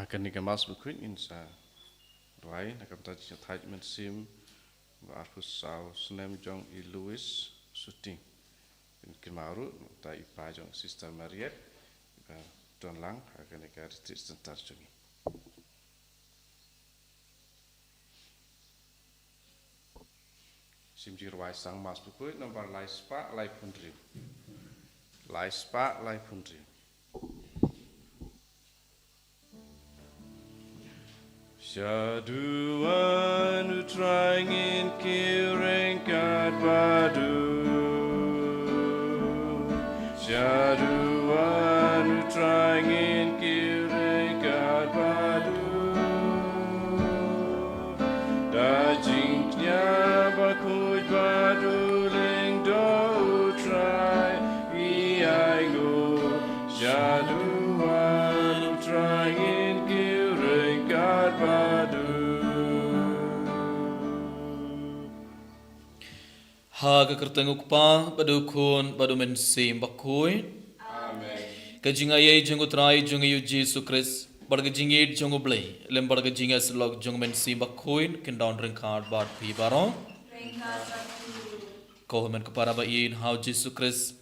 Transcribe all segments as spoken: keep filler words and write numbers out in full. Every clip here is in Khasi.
Kane ka Mass bakhuid ngin sa duwai na ka bynta jingthait mynsiem ba arphew saw snem jong i Louis Suting. Ngin kynmaw ruh na ka bynta i pa jong Sister Mariet, i ba don lang ha kane ka retreat center jong ngi. Sim jingrwai sang Mass bakhuid nombar lai spah laiphew hynriew. Lai spah laiphew hynriew. Sha duwan U Trai ngin kiew ryngkat bad u. Sha duwan U Trai ngin kiew ryngkat bad u. Da jingkñia bakhuid bad u lyngdoh U Trai ngi ainguh. Sha duwan U Trai ngin kiew ryngkat bad u. Ha ka kyrteng U Kpa, bad U Khun, bad U Mynsiem Bakhuid. Amen. Ka jingaiei jong U Trai jong ngi U Jisu Khrist, bad ka jingïeit jong U Blei, lem bad ka jingïasyllok jong U Mynsiem Bakhuid, kin don ryngkat bad phi baroh. Ryngkat bad phi ruh. Ko hynmen ko para ba ïeit ha U Jisu Khrist,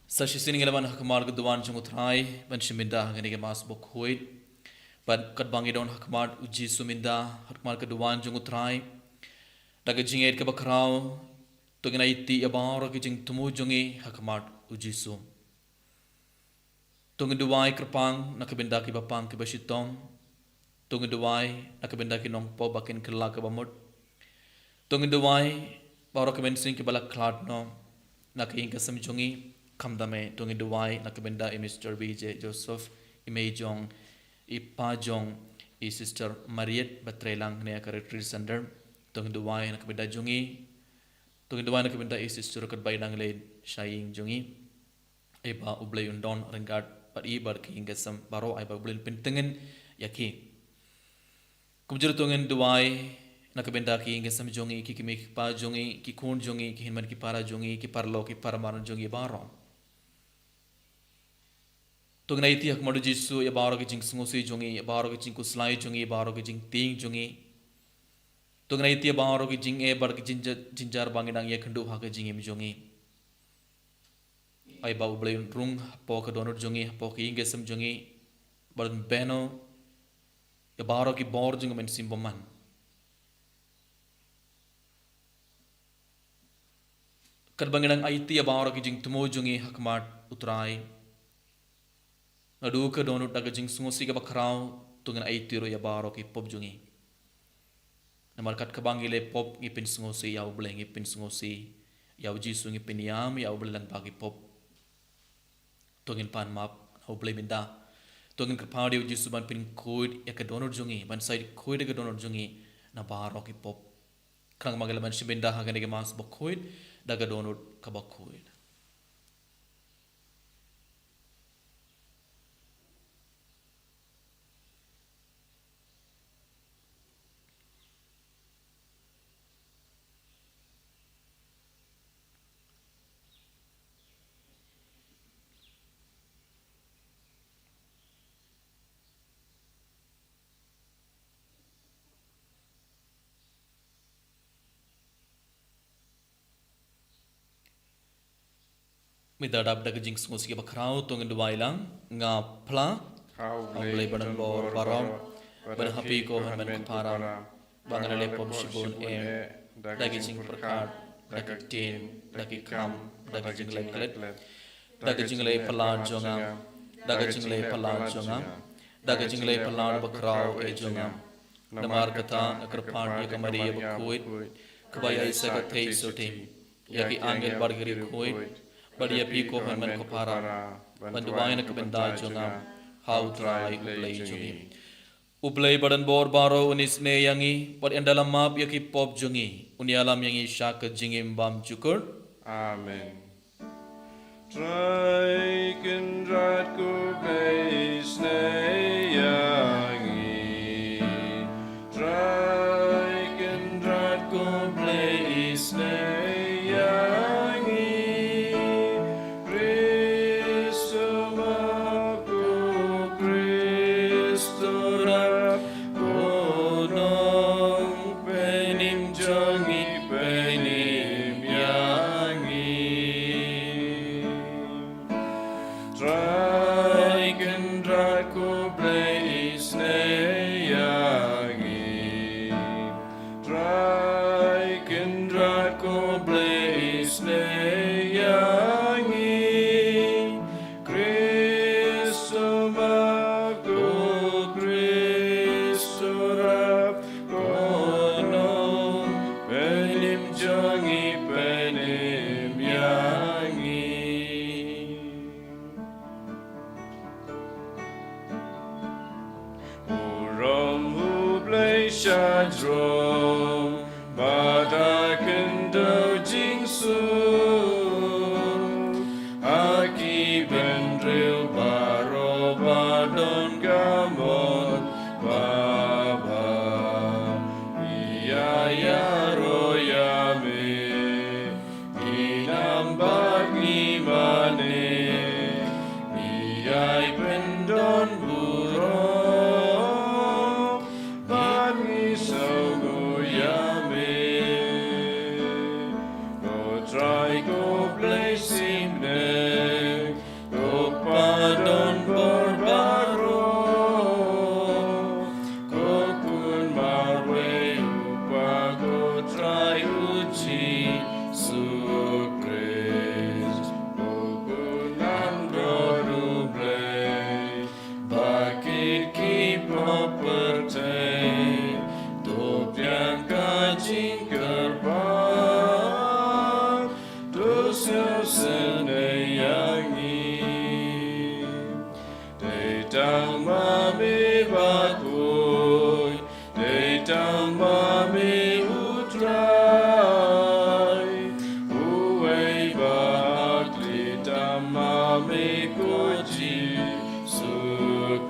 sa shisien ngi la wan ha khmat ka duwan jong U Trai ban shim bynta ha kane ka Mass bakhuid. Bad katba ngi don ha khmat U Jisu mynta, ha khmat ka duwan jong U Trai, da ka jingïeit kaba khraw, to ngin aiti ïa baroh ki jingthmu jong ngi ha khmat U Jisu. To ngin duwai kyrpang na ka bynta kiba pang kiba shitom. To ngin duwai na ka bynta ki nongpop ba kin kylla kaba mut. To ngin duwai baroh ki mynsiem kiba la khlad noh na ka ïing ka sem jong ngi. Khamtam eh, to ngin duwai na ka bynta i Mister B J Joseph, i mei jong, i pa jong i Sister Mariet ba trei lang ne ka Retreat Center. To ngin duwai na ka bynta jong ngi. To ngin duwai na ka bynta i Sister katba i dang leit sha ïing jong ngi. Ai ba U Blei un don ryngkat bad i bad ki ïing ki sem baroh, ai ba U Blei un pyntngen ïa ki. Kumjuh ruh to ngin duwai na ka bynta ki ïing ki sem jong ngi, ki kmie ki kpa jong ngi, ki khun jong ngi, ki hynmen ki para jong ngi, ki paralok ki parman jong ngi baroh. To ngin aiti ha khmat U Jisu ïa baroh ki jingsngewsih jong ngi, ïa baroh ki jingkhuslai jong ngi, ïa baroh ki jingtieng jong ngi. To ngin aiti ïa baroh ki jingeh bad ki jingja-, jynjar ba ngi dang ïakynduh ha ka jingim jong ngi. Ai ba U Blei un rung hapoh ka dohnud jong ngi, hapoh ka ïing ka sem jong ngi, bad un bynta ïa baroh ki bor jong U Mynsiem Bakhuid. Katba ngi dang aiti ïa baroh ki jingthmu jong ngi ha khmat U Trai, naduh ka dohnud da ka jingsngewsih kaba khraw, to ngin aiti ruh ïa baroh ki pop jong ngi. Namar kat kaba ngi leh pop ngi pynsngewsih ïa U Blei, ngi pynsngewsih ïa U Jisu, ngi pynïam ïa U Blei lyngba ki pop. To ngin pan map na U Blei mynta. To ngin kyrpad ïa U Jisu ban pynkhuid ïa ka dohnud jong ngi, ban sa khuid ïa ka dohnud jong ngi na baroh ki pop. Khnang ba ngi lah ban shim bynta ha kane ka Mass bakhuid da ka dohnud kaba khuid. Mynta dap da ka jingsngewsih kaba khraw, to ngin duwai lang. Nga phla ha U Blei badonbor baroh, bad ha phi ko hynmen ko para, ba nga la leh pop shibun eh, da ki jingpyrkhat, da ki ktien, da ki kam, da ki jingleh klet, da ki jingleh palat jong nga, da ki jingleh palat jong nga, da ki jingleh palat bakhraw eh jong nga. Namar kata nga kyrpad ïa ka Maria bakhuid, kaba ïaishah ka theisotti, ïa ki angel bad ki riewkhuid, bad ïa phi ko hynmen ko para, ban duwai na ka bynta jong nga ha U Trai U Blei jong ngi. U Blei badonbor baroh un isynei ïa ngi, bad ynda la map ïa ki pop jong ngi, un ïalam ïa ngi sha ka jingim bymjukut. Amen. Trai Kynrad ko Blei isynei ïa ngi. Trai Kynrad ko Blei isynei ïa ngi. Khrist u map ko, Khrist u Ko Blei isynei ïa ngi. Khrist u map, ko Khrist u rap, ko nongpynim jong ngi, pynim ïa ngi. Burom U Blei shajrong, bad ha khyndew jingsuk. Ha ki bynriew baroh ba don ka mon babha, ngi ïa ïaroh ïa me. Ngi nam bad ngi mane, ngi ïai pyndon burom, bad ngi sngewnguh ïa me. Ko Trai ko Blei symbai, ko Pa don bor baroh, ko Khun marwei U Kpa, ko Trai U Jisu Khrist, ko Khun langbrot U Blei, bad kit ki pop pyrthei, to pdiang ka jingkyrpad, to sngewsynei ïa ngi. Dei tang ma me ba khuid, dei tang ma me U Trai, uwei ba hakli, tang ma me ko Jisu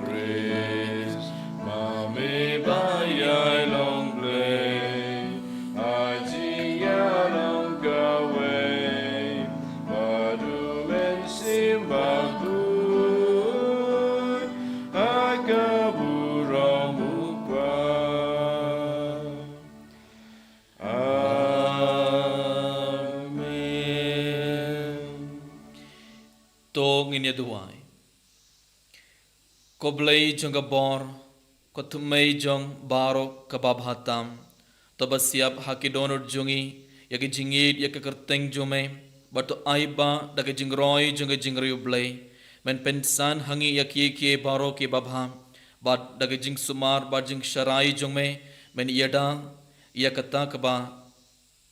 Khrist, ma me ba ïai long Blei ha jingïalang kawei, bad U Mynsiem Bakhuid ha ka burom U Kpa. Amen. To ngin ïa duwai. Ko Blei jong ka bor, ko thymmei jong baroh kaba bha tam, to ba siap ha ki dohnud jong ngi ïa ki jingïeid ïa ka kyrteng jong me, bad to ai ba da ka jingroi jong ka jingriewblei men pynsan ha ngi ïa kiei kiei baroh kiba bha, bad da ka jingsumar bad jingsharai jong me men ïada ïa kata kaba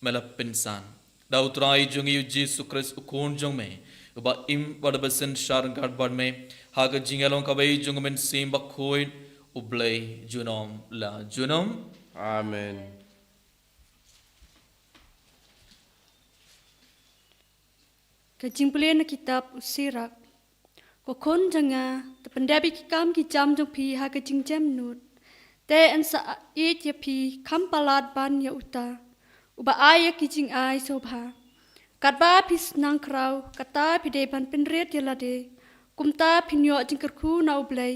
me la pynsan. Da U Trai jong ngi U Jisu Khrist U Khun jong me, uba im bad uba synshar ryngkat bad me ha ka jingïalong kawei jong U Mynsiem Bakhuid, U Blei junom la junom. Amen. Ka jingpule na kitab U Sirak. Ko khun jong nga, to pyndep ïa ki kam ki jam jong phi ha ka jingjemnud. Te yn sa ïeit ïa phi kham palat ban ïa uta uba ai ïa ki jingai sngewbha. Katba phi sdang khraw, kata phi dei ban pynrit ïa lade. Kumta phin ïoh jingkyrkhu na U Blei.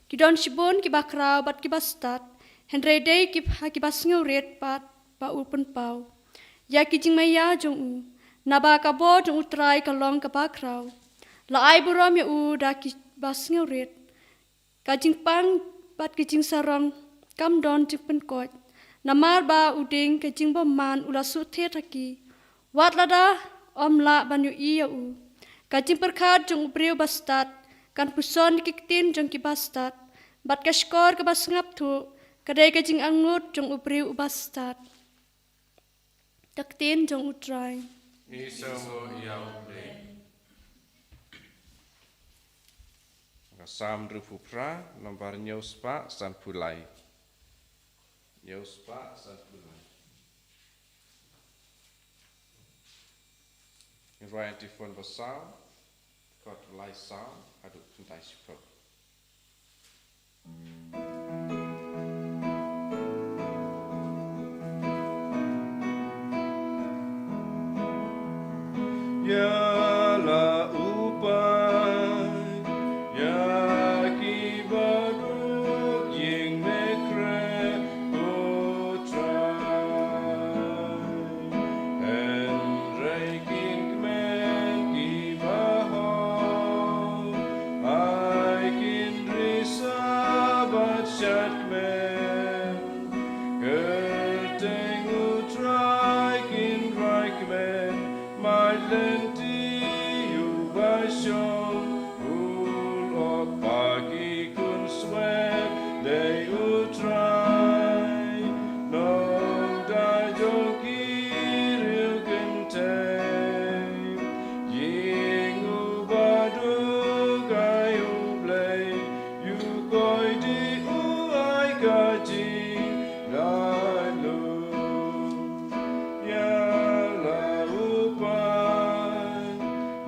Ki don shibun kiba khraw bad kiba stad, hynrei dei ki ha kiba sngewrit pat ba u pynpaw ïa ki jingmaïa jong u. Naba ka bor jong U Trai ka long kaba khraw. La ai burom ïa u da kiba sngewrit. Ka jingpang bad ki jingsarong kam don jingpynkoit. Namar ba u ding ka jingbymman u la shu thied ha ki. Wat lada ym lah ban ïohi ïa u. Ka jingpyrkhat jong u briew bastad kan puson ïa ki ktien jong ki bastad, bad ka shkor kaba sngap thuh ka dei ka jingangnud jong u briew u bastad. Ka ktien jong U Trai. Ngi sngewnguh ïa U Blei. Ka Salm hynriewphew phra, nombar hynñiew spah sanphew lai. Hynñiew spah sanphew lai. Ngi rwai antiphon ba saw, kot lai saw haduh khyndai shiphew. Ïa la u paid, ïa ki baduk ïingmane, ko Trai. Hynrei kin kmen kiba hok, ai kin risa bad shadkmen. Kyrteng U Trai kin rwai Lynti u ba shong, u lok ba ki khun swet, dei U Trai, nongda jong ki riew kynthei. Ïing u baduk ai U Blei, ïoh koi dih u ai ka jinglaitluid. Ïa la u pan,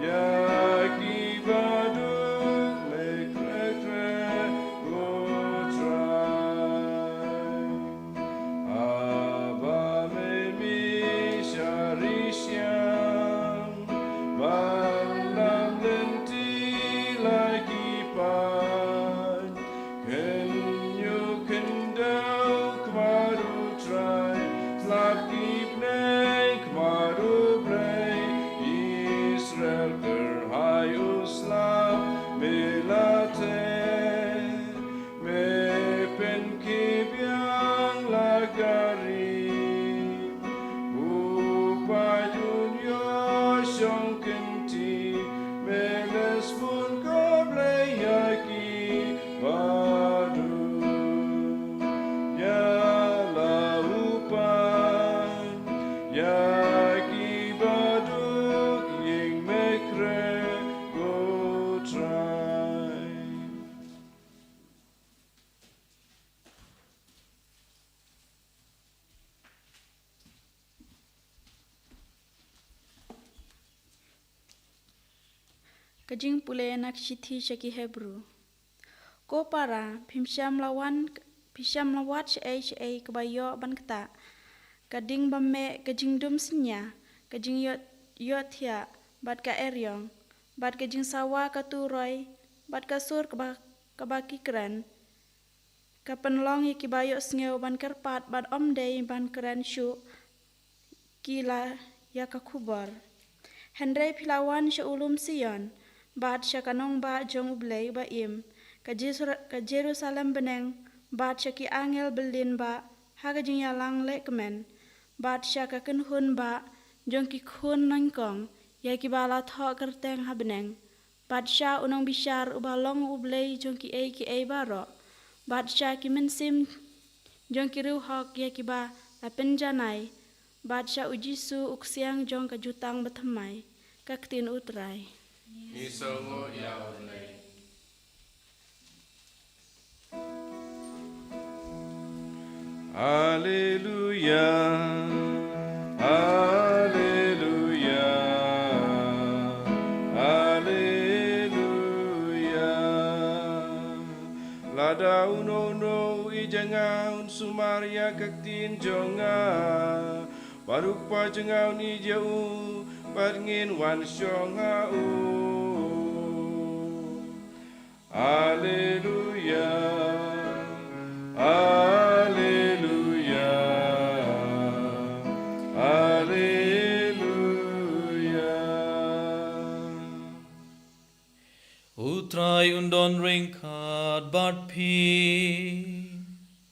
ïa ki baduk me khreh khreh, ko Trai. Haba me mih sha ri shyiap, ban lam lynti la ki paid. Khynñiuh khyndew khmat U Trai, slap ki bneng khmat U Blei, Israel kyrhai u slap, me la teh, me pynkhiah biang la ka ri. U paid un ïoh shong kynti, me leh sbun ko Blei ïa ki baduk. Ïa la u paid, ïa ki baduk, ïing me khreh, ko Trai. Ka jingpule na ka shithi sha ki Hebru. Ko para, phim shym la wan, phim shym la wad shaei shaei kaba ïoh ban ktah, ka ding ba meh, ka jingdum synñia, ka jingïoh, ïohthiah, bad ka eriong, bad ka jingsawa ka turoi, bad ka sur kaba, kaba ki kren, ka pynlong ïa kiba ïohsngew ban kyrpad bad ym dei ban kren shuh ki la ïa ka khubor. Hynrei phi la wan sha u lum Sion, bad sha ka nongbah jong U Blei uba im, ka Jesru-, ka Jerusalem bneng, bad sha ki angel byllien bah ha ka jingïalang lehkmen, bad sha ka kynhun bah jong ki khun nyngkong ïa kiba la thoh kyrteng ha bneng, bad sha u nongbishar uba long U Blei jong kiei kiei baroh, bad sha ki mynsiem jong ki riewhok ïa kiba la pynjanai, bad sha u Jisu u ksiang jong ka jutang bathymmai. Ka ktien U Trai. Ngi sngewnguh ïa U Blei. Alleluia, alleluia, alleluia. Lada uno uno u ïeit ïa nga un sumar ïa ka ktien jong nga, bad u Kpa jong nga un ïeit ïa u, bad ngin wan shong ha u. Alleluia, alleluia, alleluia. U Trai un don ryngkat bad phi.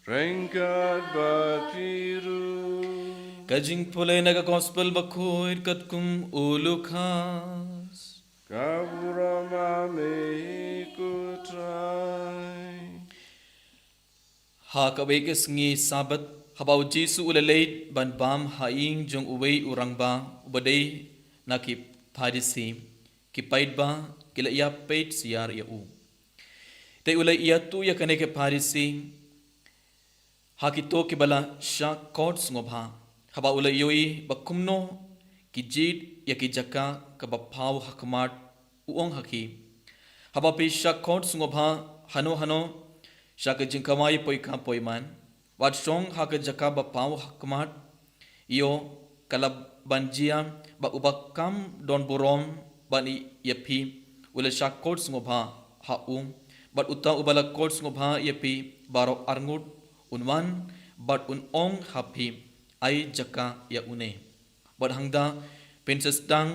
Ryngkat bad phi ruh. Ka jingpule na ka Gospel Bakhuid katkum u Lukas. Ka burom ïa me ko Trai. Ha kawei ka sngi Sabbath, haba u Jisu u la leit ban bam ha ïing jong uwei u rangbah uba dei na ki Pharisi, ki paidbah ki la ïa peit syiar ïa u. Te u la ïathuh ïa kane ka Pharisi ha kito kiba la shah khot sngewbha. Haba u la ïohi ba kumno ki jied ïa ki jaka kaba paw ha khmat, u ong ha ki, haba phi shah khot sngewbha hano hano sha ka jingkawai poika poiman, wat shong ha ka jaka ba paw ha khmat. Ïoh, ka la ban jia ba uba kam don burom ban ïeit ïa phi u la shah khot sngewbha ha u, bad uta uba la khot sngewbha ïa phi baroh arngut un wan bad un ong ha phi, ai jaka ïa une. Bad hangta phin sa sdang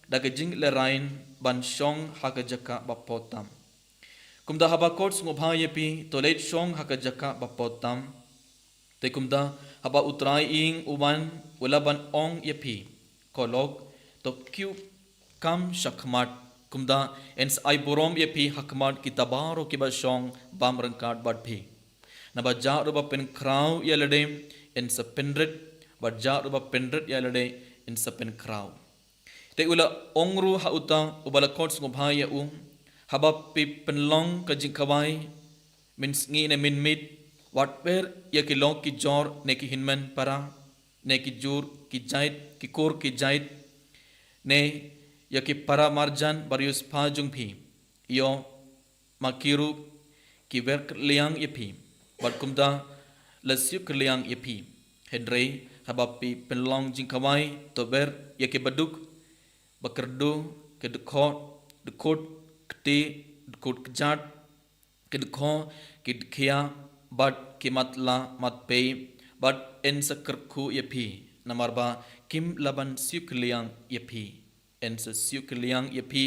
da ka jinglehrain ban shong ha ka jaka ba poh tam. Kumta haba khot sngewbha ïa phi, to leit shong ha ka jaka ba poh tam. Te kumta haba u trai ïing u wan, u lah ban ong ïa phi, ko lok, to kiew kam sha khmat, kumta yn sa ai burom ïa phi ha khmat kita baroh kiba shong bam ryngkat bad phi. Naba jah ruh ba pynkhraw ïa lade, yn sa pynrit, bad jah ruh ba pynrit ïa lade, yn sa pynkhraw. Te u la ong ruh ha uta uba la khot sngewbha ïa u, haba phi pynlong ka jingkhawai mynsngi ne mynmiet, wat ber ïa ki lok ki jor ne ki hynmen para, ne ki jur ki jait, ki kur ki jait, ne ïa ki para marjan bariewspah jong phi. Ïoh ma ki ruh ki wer kylliang ïa phi, bad kumta la siew kylliang ïa phi. Hynrei haba phi pynlong jingkhawai, to ber ïa ki baduk, bakyrduh, ki dkhot, dkhot kti, dkhot kjat, ki dkho, ki dkhia, bad ki matlah matpei, bad yn sa kyrkhu ïa phi, namar ba kim lah ban siew kylliang ïa phi. Yn sa siew kylliang ïa phi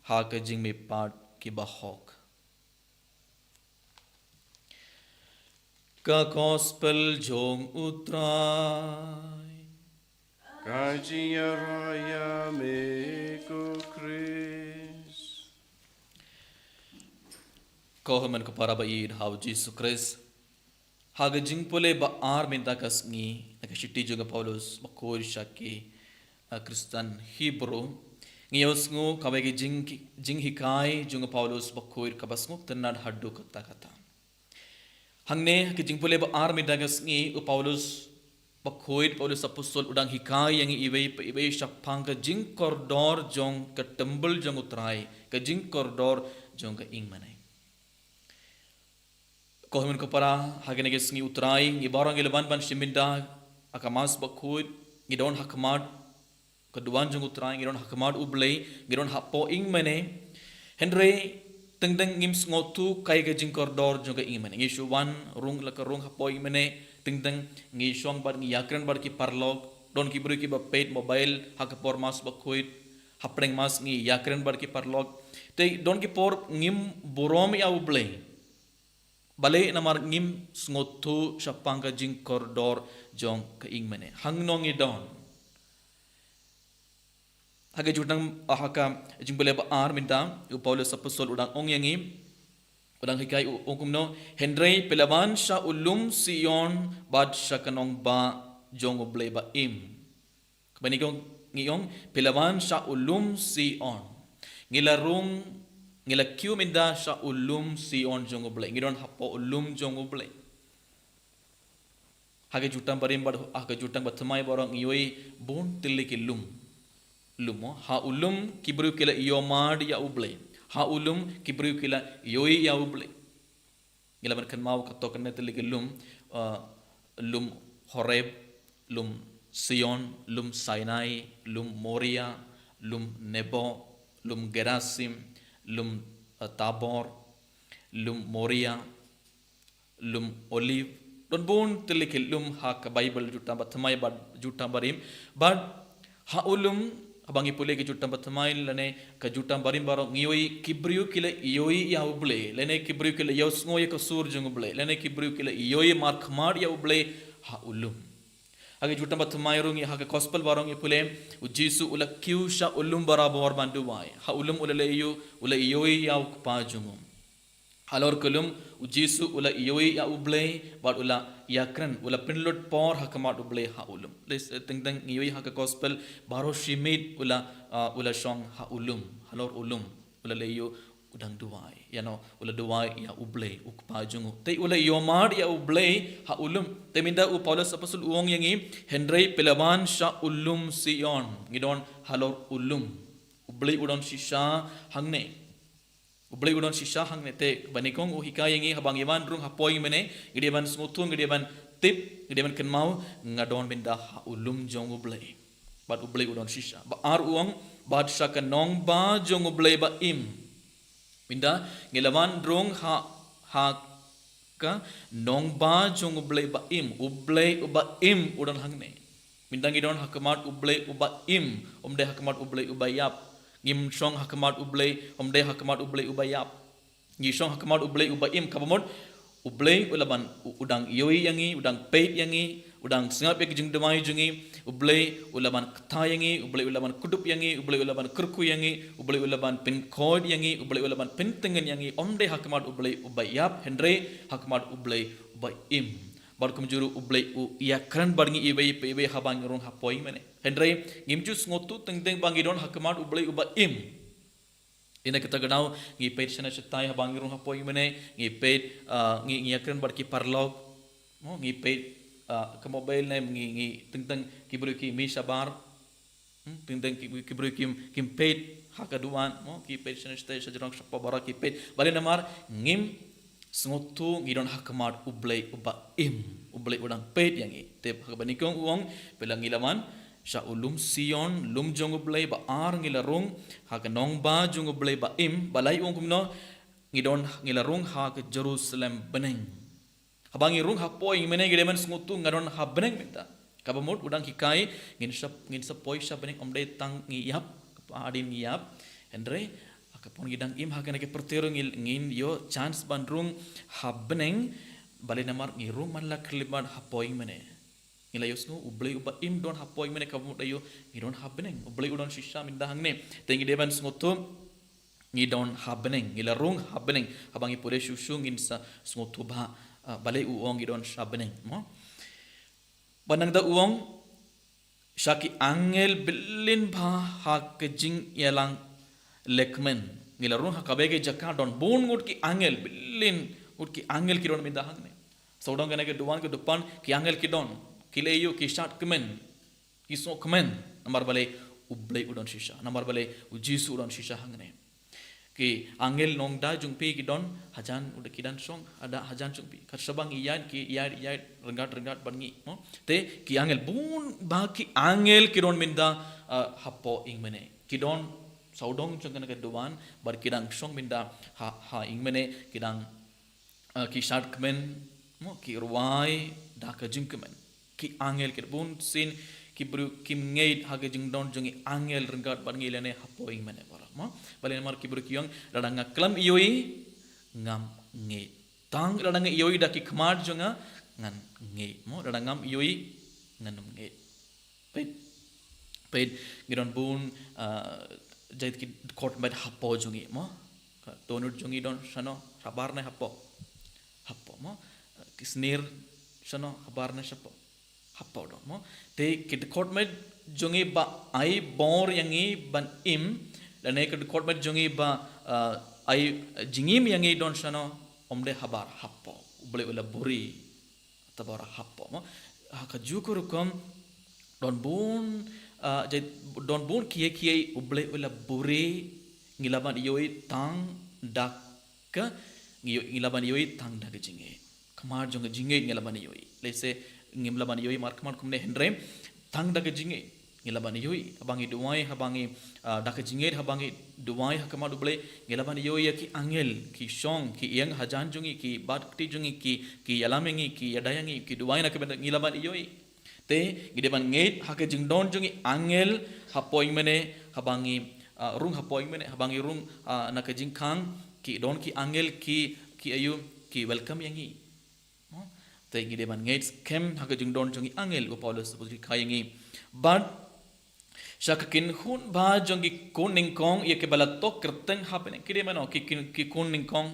ha ka jingmihpat ki bahok. Ka Gospel jong U Trai. Ka jingïarap ïa me ko Khrist. Ko hynmen ko para ba ïeit ha U Jisu Khrist. Ha ka jingpule ba ar mynta ka sngi, na ka shithi jong u Paulus bakhuid sha ki, ah, Khristan Hebru, ngi ïohsngew kawei ka jing, jinghikai jong u Paulus bakhuid kaba sngewtynnad haduh katta katta. Hangne ha ka jingpule ba ar mynta ka sngi, u Paulus bakhuid, Paulus apostol u dang hikai ïa ngi iwei pa iwei shaphang ka jingkordor jong ka templ jong U Trai, ka jingkordor jong ka ïingmane. Ko hynmen ko para, ha kane ka sngi U Trai, ngi baroh ngi lah ban ban shim bynta ha ka Mass bakhuid, ngi don ha khmat ka duwan jong U Trai, ngi don ha khmat U Blei, ngi don hapoh ïingmane. Hynrei teng teng ngim sngewthuh kaei ka jingkordor jong ka ïingmane. Ngi shu wan rung la ka rung hapoh ïingmane, teng teng ngi shong bad ngi ïakren bad ki paralok, don ki briew kiba peit mobile ha ka por Mass bakhuid, hapdeng Mass ngi ïakren bad ki paralok. Te don ki por ngim burom ïa U Blei. Balei? Namar ngim sngewthuh shaphang ka jingkordor jong ka ïingmane. Hangno ngi don? Ha ka jutang, ah, ha ka jingpule ba ar mynta, u Paulus apostol u dang ong ïa ngi, u dang hikai, u ong kumno: Hynrei phi lah wan sha u lum Sion bad sha ka nongbah jong U Blei ba im. Kaba nyngkong ngi ong, phi lah wan sha u lum Sion. Ngi la rung, ngi la kiew mynta sha u lum Sion jong U Blei. Ngi don hapoh u lum jong U Blei. Ha ka jutang barim bad ha ka jutang bathymmai baroh ngi ïohi bun tylli ki lum. Lum, mo, ha u lum ki briew ki la ïohmad ïa U Blei. Ha u lum ki briew ki la ïohi ïa U Blei. Ngi lah ban kynmaw katto katne tylli ki lum, ah, lum Horeb, lum Sion, lum Sinai, lum Moria, lum Nebo, lum Gerasim, lum, ah, Tabor, lum Moria, lum Olive. Don bun tylli ki lum ha ka Baibl, jutang bathymmai bad jutang barim. Bad ha u lum, haba ngi pule ki jutang bathymmai lane ka jutang barim baroh ngi ïohi ki briew ki la ïohi ïa U Blei, lane ki briew ki la ïohsngew ïa ka sur jong U Blei, lane ki briew ki la ïohi markhmat ïa U Blei ha u lum. Ha ka jutang bathymmai ruh ngi, ha ka Gospel baroh ngi pule, u Jisu u la kiew sha u lum barabor ban duwai. Ha u lum u la leh aïu? U la ïohi ïa u Kpa jong u. Halor ka lum, u Jisu u la ïohi ïa U Blei, bad u la ïakren, u la pynlut por ha khmat U Blei ha u lum. Lei, eh, teng teng ngi ïohi ha ka Gospel, baroh shi miet u la, ah, u la shong ha u lum, halor u lum, u la leh aïu? U dang duwai. Ïa no, u la duwai ïa U Blei, u Kpa jong u. Te u la ïohmad ïa U Blei ha u lum. Te mynta u Paulus apostol u ong ïa ngi, hynrei phi lah wan sha u lum Sion. Ngi don halor u lum. U Blei u don shisha hangne. U Blei u don shisha hangne. Te ba nyngkong u hikai ïa ngi, haba ngi wan rung hapoh ïingmane, ngi dei ban sngewthuh, ngi dei ban tip, ngi dei ban kynmaw, nga don mynta ha u lum jong U Blei. Bad U Blei u don shisha. Ba ar u ong, bad sha ka nongbah jong U Blei ba im. Mynta ngi lah ban rung ha, ha ka nongbah jong U Blei ba im. U Blei uba im u don hangne. Mynta ngi don ha khmat U Blei uba im, ym dei ha khmat U Blei uba ïap. Ngim shong ha khmat U Blei, ym dei ha khmat U Blei uba ïap. Ngi shong ha khmat U Blei uba im, kaba mut U Blei u lah ban, u, u dang ïohi ïa ngi, u dang peit ïa ngi, U dang sngap ïa ki jingduwai jong ngi, U Blei u la ban kta ïa ngi, U Blei u la ban kdup ïa ngi, U Blei u la ban kyrkhu ïa ngi, U Blei u la ban pynkhuid ïa ngi, U Blei u la ban pyntngen ïa ngi, ym dei ha khmat U Blei uba ïap, hynrei ha khmat U Blei uba im. Bad kumjuh ruh U Blei u ïakren bad ngi iwei pa iwei haba ngi rung ha poi mane. Hynrei ngim ju sngewthuh teng teng ba ngi don ha khmat U Blei uba im. Ïa kata ka daw ngi peit shane shatai haba ngi rung ha poi mane, ngi peit, ah, ngi, ngi ïakren bad ki paralok. Mo, ngi peit, ah, ka mobile ne, ngi, ngi teng teng ki briew ki mih shabar. Hmm, teng teng ki, ki briew kim, kim peit ha ka duwan, mo, ki peit shane shatai, shajrong shapoh baroh ki peit. Balei namar ngim sngewthuh ngi don ha khmat U Blei uba im, U Blei u dang peit ïa ngi. Te ha kaba nyngkong u ong, phi la ngi la wan sha u lum Sion, lum jong U Blei, ba ar ngi la rung ha ka nongbah jong U Blei ba im, ba lai u ong kumno, ngi don, ngi la rung ha ka Jerusalem bneng. Haba ngi rung ha poi mane ngi dei ban sngewthuh nga don ha bneng mynta. Kaba mut u dang hikai, ngin sa, ngin sa poi sha bneng ym dei tang ngi ïap, kaba hadien ngi ïap. Hynrei ha ka por ngi dang im ha kane ka pyrthei ruh ngin, ngin ïoh chance ban rung ha bneng, balei namar ngi rung man la khyllipmat ha poi mane. Ngi la ïohsngew U Blei uba im don ha poi mane, kaba mut ïoh ngi don ha bneng. U Blei u don shisha mynta hangne. Te ngi dei ban sngewthuh ngi don ha bneng, ngi la rung ha bneng. Haba ngi pule shuh shuh ngin sa sngewthuh ba, ah, balei u ong ngi don sha bneng, mo. Ba nangta u ong sha ki angel bilin bha ha ka jingïalang lekmen. Ngi la rung ha kawei ka jaka don bun ngut ki angel, bilin ngut ki angel ki don mynta hangne. Sawdong kane ka duwan ka dupan ki angel ki don, ki leh ïa u, ki shad kmen, ki sngewkmen. Namar balei? U Blei u don shisha. Namar balei? U Jisu u don shisha hangne. Ki angel nongda jong phi ki don hajan, u da ki dang shong hajan jong phi. Kat shaba ngi ïaid ki ïaid ïaid ryngkat ryngkat bad ngi, mo. Te ki angel bun bha ki angel ki don mynta, ah, hapoh ïing mane. Ki don sawdong jong kane ka duwan bad ki dang shong mynta ha, ha ïing mane, ki dang, ah, ki shad kmen, mo, ki rwai da ka jingkmen. Ki angel ki bun sien ki briew kim ngeit ha ka jingdon jong ki angel ryngkat bad ngi lane hapoh ïing mane baroh, mo. Balei namar ki briew ki ong lada nga khlem ïohi ngam ngeit. Tang lada nga ïohi da ki khmat jong nga ngan ngeit, mo. Lada ngam ïohi ngan ym ngeit. Peit, peit, ngi don bun, ah, jait ki dkhot met hapoh jong ngi, mo. Ka dohnud jong ngi don shano, shabar ne hapoh? Hapoh, mo. Ki snier shano, habar ne shapoh? Hapoh don, mo. Te ki dkhot met jong ngi ba ai bor ïa ngi ban im, lane ki dkhot met jong ngi ba, ah, ai jingim ïa ngi don shano, ym dei habar? Hapoh. U Blei u la buhrieh. Te baroh hapoh, mo. Ha kajuh ka rukom don bun, ah, jait, don bun kiei kiei U Blei u la buhrieh, ngi lah ban ïohi tang da ka, ngi ïoh, ngi lah ban ïohi tang da ka jingngeit. Khmat jong ka jingngeit ngi lah ban ïohi. Lehse ngim lah ban ïohi markhmat kumne, hynrei tang da ka jingngeit ngi lah ban ïohi. Haba ngi duwai, haba ngi, ah, da ka jingngeit, haba ngi duwai ha khmat U Blei, ngi lah ban ïohi ïa ki angel ki shong, ki ïeng hajan jong ngi, ki bat kti jong ngi, ki, ki ïalam ïa ngi, ki ïada ïa ngi, ki duwai na ka bynta, ngi lah ban ïohi. Te ngi dei ban ngeit ha ka jingdon jong ki angel hapoh ïing mane, haba ngi, ah, rung hapoh ïing mane, haba ngi rung, ah, na ka jingkhang, ki don ki angel ki, ki ïoh, ki welcome ïa ngi. Te ngi dei ban ngeit skhem ha ka jingdon jong ki angel, u Paulus u hikai ïa ngi. Bad sha ka kynhun bha jong ki khun nyngkong ïa kiba la toh kyrteng ha bneng. Ki dei mano ki, ki, ki khun nyngkong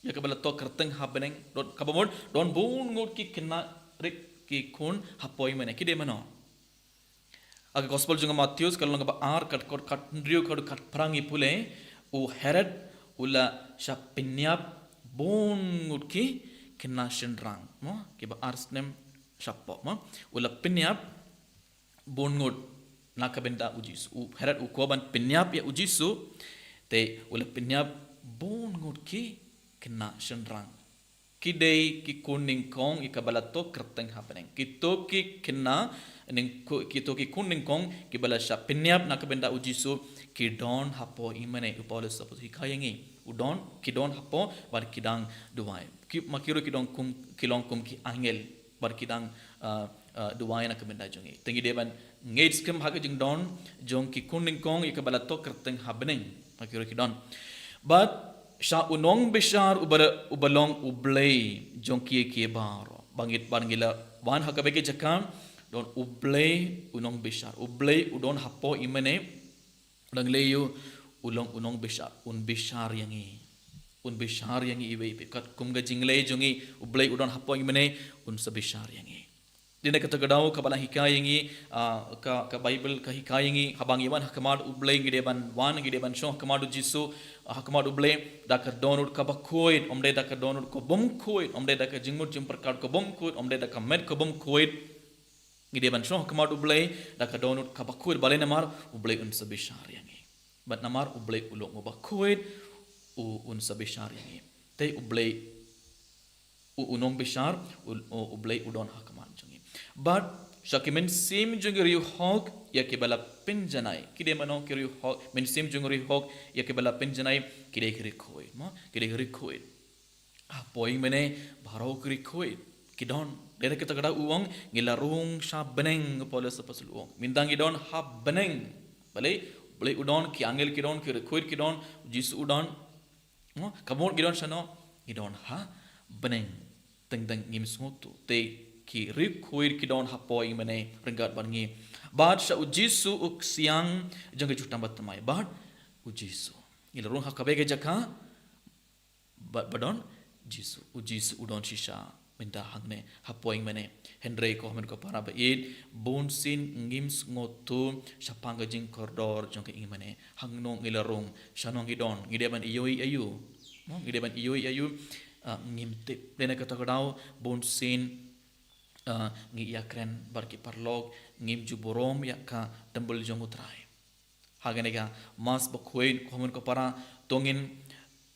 ïa kiba la toh kyrteng ha bneng? Don, kaba mut don bun ngut ki khynnah rit ki khun hapoh ïing mane. Ki dei mano? Ha ka gospel jong u Mathaios ka lynnong kaba ar, ka dkhot khathynriew haduh khatphra ngi pule, u Herod u la shah pynïap bun ngut ki khynnah shynrang, mo, kiba ar snem shapoh, mo. U la pynïap bun ngut na ka bynta u Jisu. U Herod u kwah ban pynïap ïa u Jisu, te u la pynïap bun ngut ki khynnah shynrang. Ki dei ki khun nyngkong ïa kiba la toh kyrteng ha bneng. Kito ki khynnah nyngko-, kito ki khun nyngkong kiba la shah pynïap na ka bynta u Jisu, ki don hapoh ïing mane, u Paulus u hikai ïa ngi. U don, ki don hapoh, bad ki dang duwai. Ki, ma ki ruh ki don kum, ki long kum ki angel, bad ki dang, ah, ah, duwai na ka bynta jong ngi. Te ngi dei ban ngeit skhem ha ka jingdon jong ki khun nyngkong ïa kiba la toh kyrteng ha bneng. Ma ki ruh ki don. Bad sha u nongbishar uba, uba long U Blei jong kiei kiei baroh. Ba ngi, ba ngi la Wan ha kaba ka jaka, don U Blei u nongbishar. U Blei u don hapoh i mane, u dang leh ïa u long u nongbishar, un bishar ïa ngi. Un bishar ïa ngi iwei pa iwei. Katkum ka jingleh jong ngi, U Blei u don hapoh i mane, un sa bishar ïa ngi. Dei na kata ka daw kaba la hikai ïa ngi, ah, ka, ka Bible ka hikai ïa ngi, haba ngi wan ha khmat U Blei ngi dei ban wan, ngi dei ban shong ha khmat U Jisu, ha khmat U Blei, da ka dohnud kaba khuid, ym dei da ka dohnud ka bym khuid, ym dei da ka jingmut jingpyrkhat ka bym khuid, ym dei da ka met ka bym khuid. Ngi dei ban shong ha khmat U Blei da ka dohnud kaba khuid, balei? Namar U Blei un sa bishar ïa ngi. Bad namar U Blei u long uba khuid, u un sa bishar ïa ngi. Te U Blei u, u nongbishar, u, u, U Blei u don ha khmat jong ngi. Bad sha ki mynsiem jong ki riewhok ïa kiba la pynjanai. Ki dei mano ki riewhok, mynsiem jong ki riewhok ïa kiba la pynjanai, ki dei ki riewkhuid, mo? Ki dei ki riewkhuid. Hapoh i mane baroh ki riewkhuid ki don. Dei na kata ka daw u ong, ngi la rung sha bneng, u Paulus apostol u ong. Mynta ngi don ha bneng. Balei? U Blei u don, ki angel ki don, ki riewkhuid ki don, U Jisu u don. Mo, ka mut ngi don shano, ngi don ha bneng. Teng teng ngim sngewthuh. Te ki riewkhuid ki don hapoh i mane ryngkat bad ngi. Bad sha U Jisu u ksiang jong ka jutang ba thymmai. Bad U Jisu. Ngi la rung ha kaba ka jaka, bad ba don Jisu. U Jisu u don shisha mynta hangne hapoh i mane. Hynrei ko hynmen ko para ba ïeit, bunsien ngim sngewthuh shaphang ka jingkordor jong ka i mane. Hangno ngi la rung, shano ngi don, ngi dei ban ïohi aïu? Mo, ngi dei ban ïohi aïu? Ah, ngim tip. Dei na kata ka daw bunsien, ah, ngi ïakren bad ki paralok, ngim ju burom ïa ka tembul jong U Trai. Ha kane ka Mass bakhuid, ko hynmen ko para, to ngin,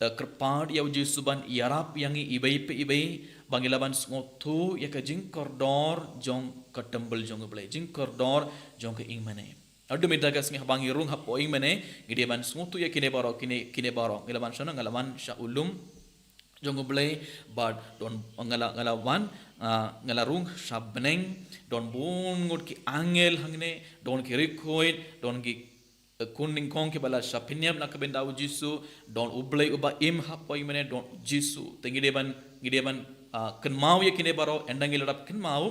eh, kyrpad ïa U Jisu ban ïarap ïa ngi iwei pa iwei, ba ngi lah ban sngewthuh ïa ka jingkordor jong ka tembul jong U Blei, jingkordor jong ka i mane. Haduh mynta ka sngi haba ngi rung hapoh i mane, ngi dei ban sngewthuh ïa kine baroh, kine, kine baroh. Ngi lah ban shano, nga lah ban sha u lum jong U Blei, bad don nga lah, nga lah wan, ah, nga lah rung sha bneng, don bun ngut ki angel hangne, don ki riewkhuid, don ki, eh, khun nyngkong kiba la shah pynïap na ka bynta U Jisu, don U Blei uba im hapoh i mane, don U Jisu. Te ngi dei ban, ngi dei ban, ah, kynmaw ïa kine baroh, ynda ngi la dep kynmaw,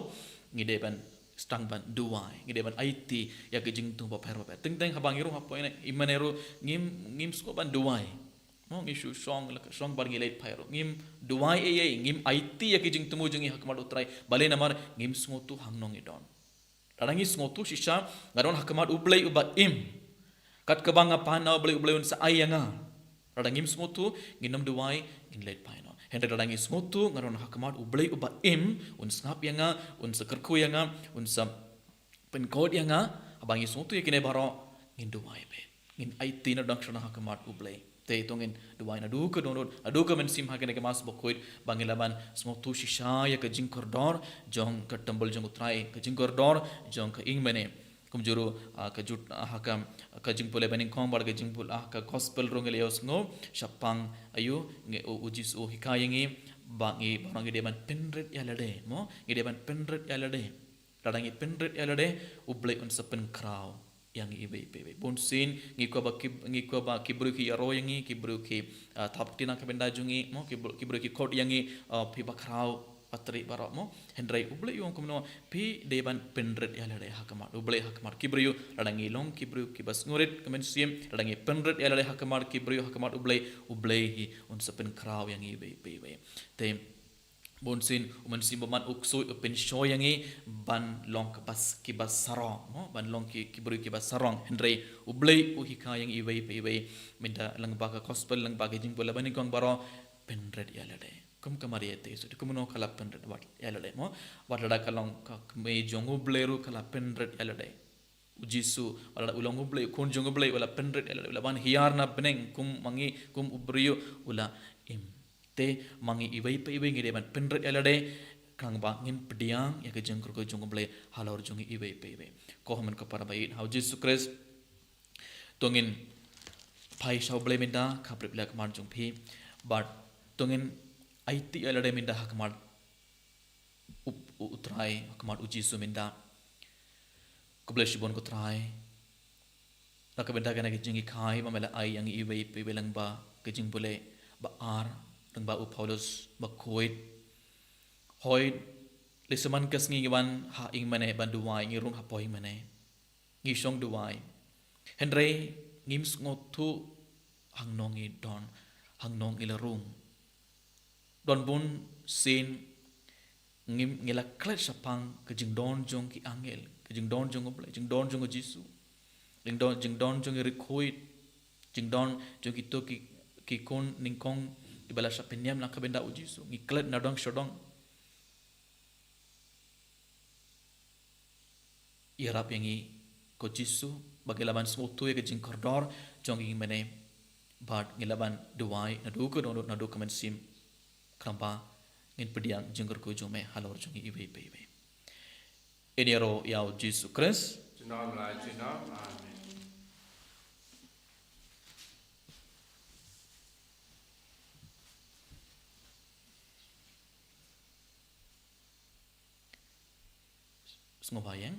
ngi dei ban sdang ban duwai, ngi dei ban aiti ïa ka jingthmu bapher bapher. Teng teng haba ngi rung hapoh i mane ruh, ngim, ngim sngewbha ban duwai. Mo, ngi shu shong la ka shong bad ngi leit phai ruh. Ngim duwai ei ei, ngim aiti ïa ki jingthmu jong ngi ha khmat U Trai. Balei? Namar ngim sngewthuh hangno ngi don. Lada ngi sngewthuh shisha nga don ha khmat U Blei uba im, kat kaba nga pan na U Blei, U Blei un sa ai ïa nga. Lada ngim sngewthuh, ngin ym duwai, ngin leit phai noh. Hynrei lada ngi sngewthuh nga don ha khmat U Blei uba im, un sngap ïa nga, un sa kyrkhu ïa nga, un sa pynkut ïa nga, haba ngi sngewthuh ïa kine baroh, ngin duwai beit. Ngin aiti na dang shana ha khmat U Blei. Te to ngin duwai naduh ka dohnud, naduh ka mynsiem ha kane ka Mass bakhuid, ba ngin lah ban sngewthuh shisha ïa ka jingkordor jong ka tembul jong U Trai, ka jingkordor jong ka i mane. Kumjuh ruh, ah, ka jut, ah, ha ka, ka jingpule ba nyngkong bad ka jingpule, ah, ka gospel ruh ngi la ïohsngew shaphang aïu, ngi, U, U Jisu u hikai ïa ngi ba ngi, ba ngi dei ban pynrit ïa lade, mo? Ngi dei ban pynrit ïa lade. Lada ngi pynrit ïa lade, U Blei un sa pynkhraw ïa ngi iwei pa iwei. Bunsien ngi kwah ba ki, ngi kwah ba ki briew ki ïaroh ïa ngi, ki briew ki, ah, thap kti na ka bynta jong ngi, mo, ki briew, ki briew ki kut ïa ngi, ah, phi ba khraw, ba trei baroh, mo. Hynrei U Blei u ong kumno, phi dei ban pynrit ïa lade ha khmat U Blei, ha khmat ki briew. Lada ngi long ki briew kiba sngewrit ka mynsiem, lada ngi pynrit ïa lade ha khmat ki briew, ha khmat U Blei, U Blei hi un sa pynkhraw ïa ngi iwei pa iwei. Te bunsien U Mynsiem Bakhuid u ksuid, u pynshoi ïa ngi ban long kiba s-, kiba sarong, mo, ban long ki, ki briew kiba sarong. Hynrei U Blei u hikai ïa ngi iwei pa iwei, mynta lyngba ka gospel, lyngba ka jingpule ba nyngkong baroh, pynrit ïa lade. Kum ka Maria te, so kumno ka la pynrit wat ïa lade, mo? Wat lada ka long ka kmie jong U Blei ruh ka la pynrit ïa lade. U Jisu, wat lada u long U Blei, u khun jong U Blei, u la pynrit ïa lade, u la wan hiar na bneng kum ma ngi, kum u briew, u la im. Te ma ngi iwei pa iwei ngi dei ban pynrit ïa lade, khnang ba ngin pdiang ïa ka jingkyrkhu jong U Blei halor jong ngi iwei pa iwei. Ko hynmen ko para ba ïeit ha U Jisu Khrist, to ngin phai sha U Blei mynta, khublei ha khmat jong phi. Bad to ngin aiti ïa lade mynta ha khmat U, U, U Trai, ha khmat U Jisu mynta. Khublei shibun ko Trai. Na ka bynta kane ka jinghikai ba me la ai ïa ngi iwei pa iwei lyngba ka jingpule ba ar, lyngba u Paulus bakhuid. Hooid, Te sa man ka sngi ngi wan ha ïing mane ban duwai, ngi rung hapoh ïing mane, ngi shong duwai. Hynrei ngim sngewthuh hangno ngi don, hangno ngi la rung. Don bun sien ngim, ngi la klet shaphang ka jingdon jong ki angel, ka jingdon jong U Blei, jingdon jong U Jisu, jingdon, jingdon jong ki riewkhuid, jingdon jong kito ki, ki khun nyngkong kiba la shah pynïap na ka bynta U Jisu. Ngi klet na dong sha dong. Ïarap ïa ngi ko Jisu ba ngi lah ban sngewthuh ïa ka jingkordor jong ngi mynne, bad ngi lah ban duwai naduh ka dohnud, naduh ka mynsiem. Khnang ba ngin pdiang jingkyrkhu jong me halor jong ngi iwei pa iwei. Ïaroh ïa U Jisu Khrist. Junom la junom. Amen. Sngewbha ïeng.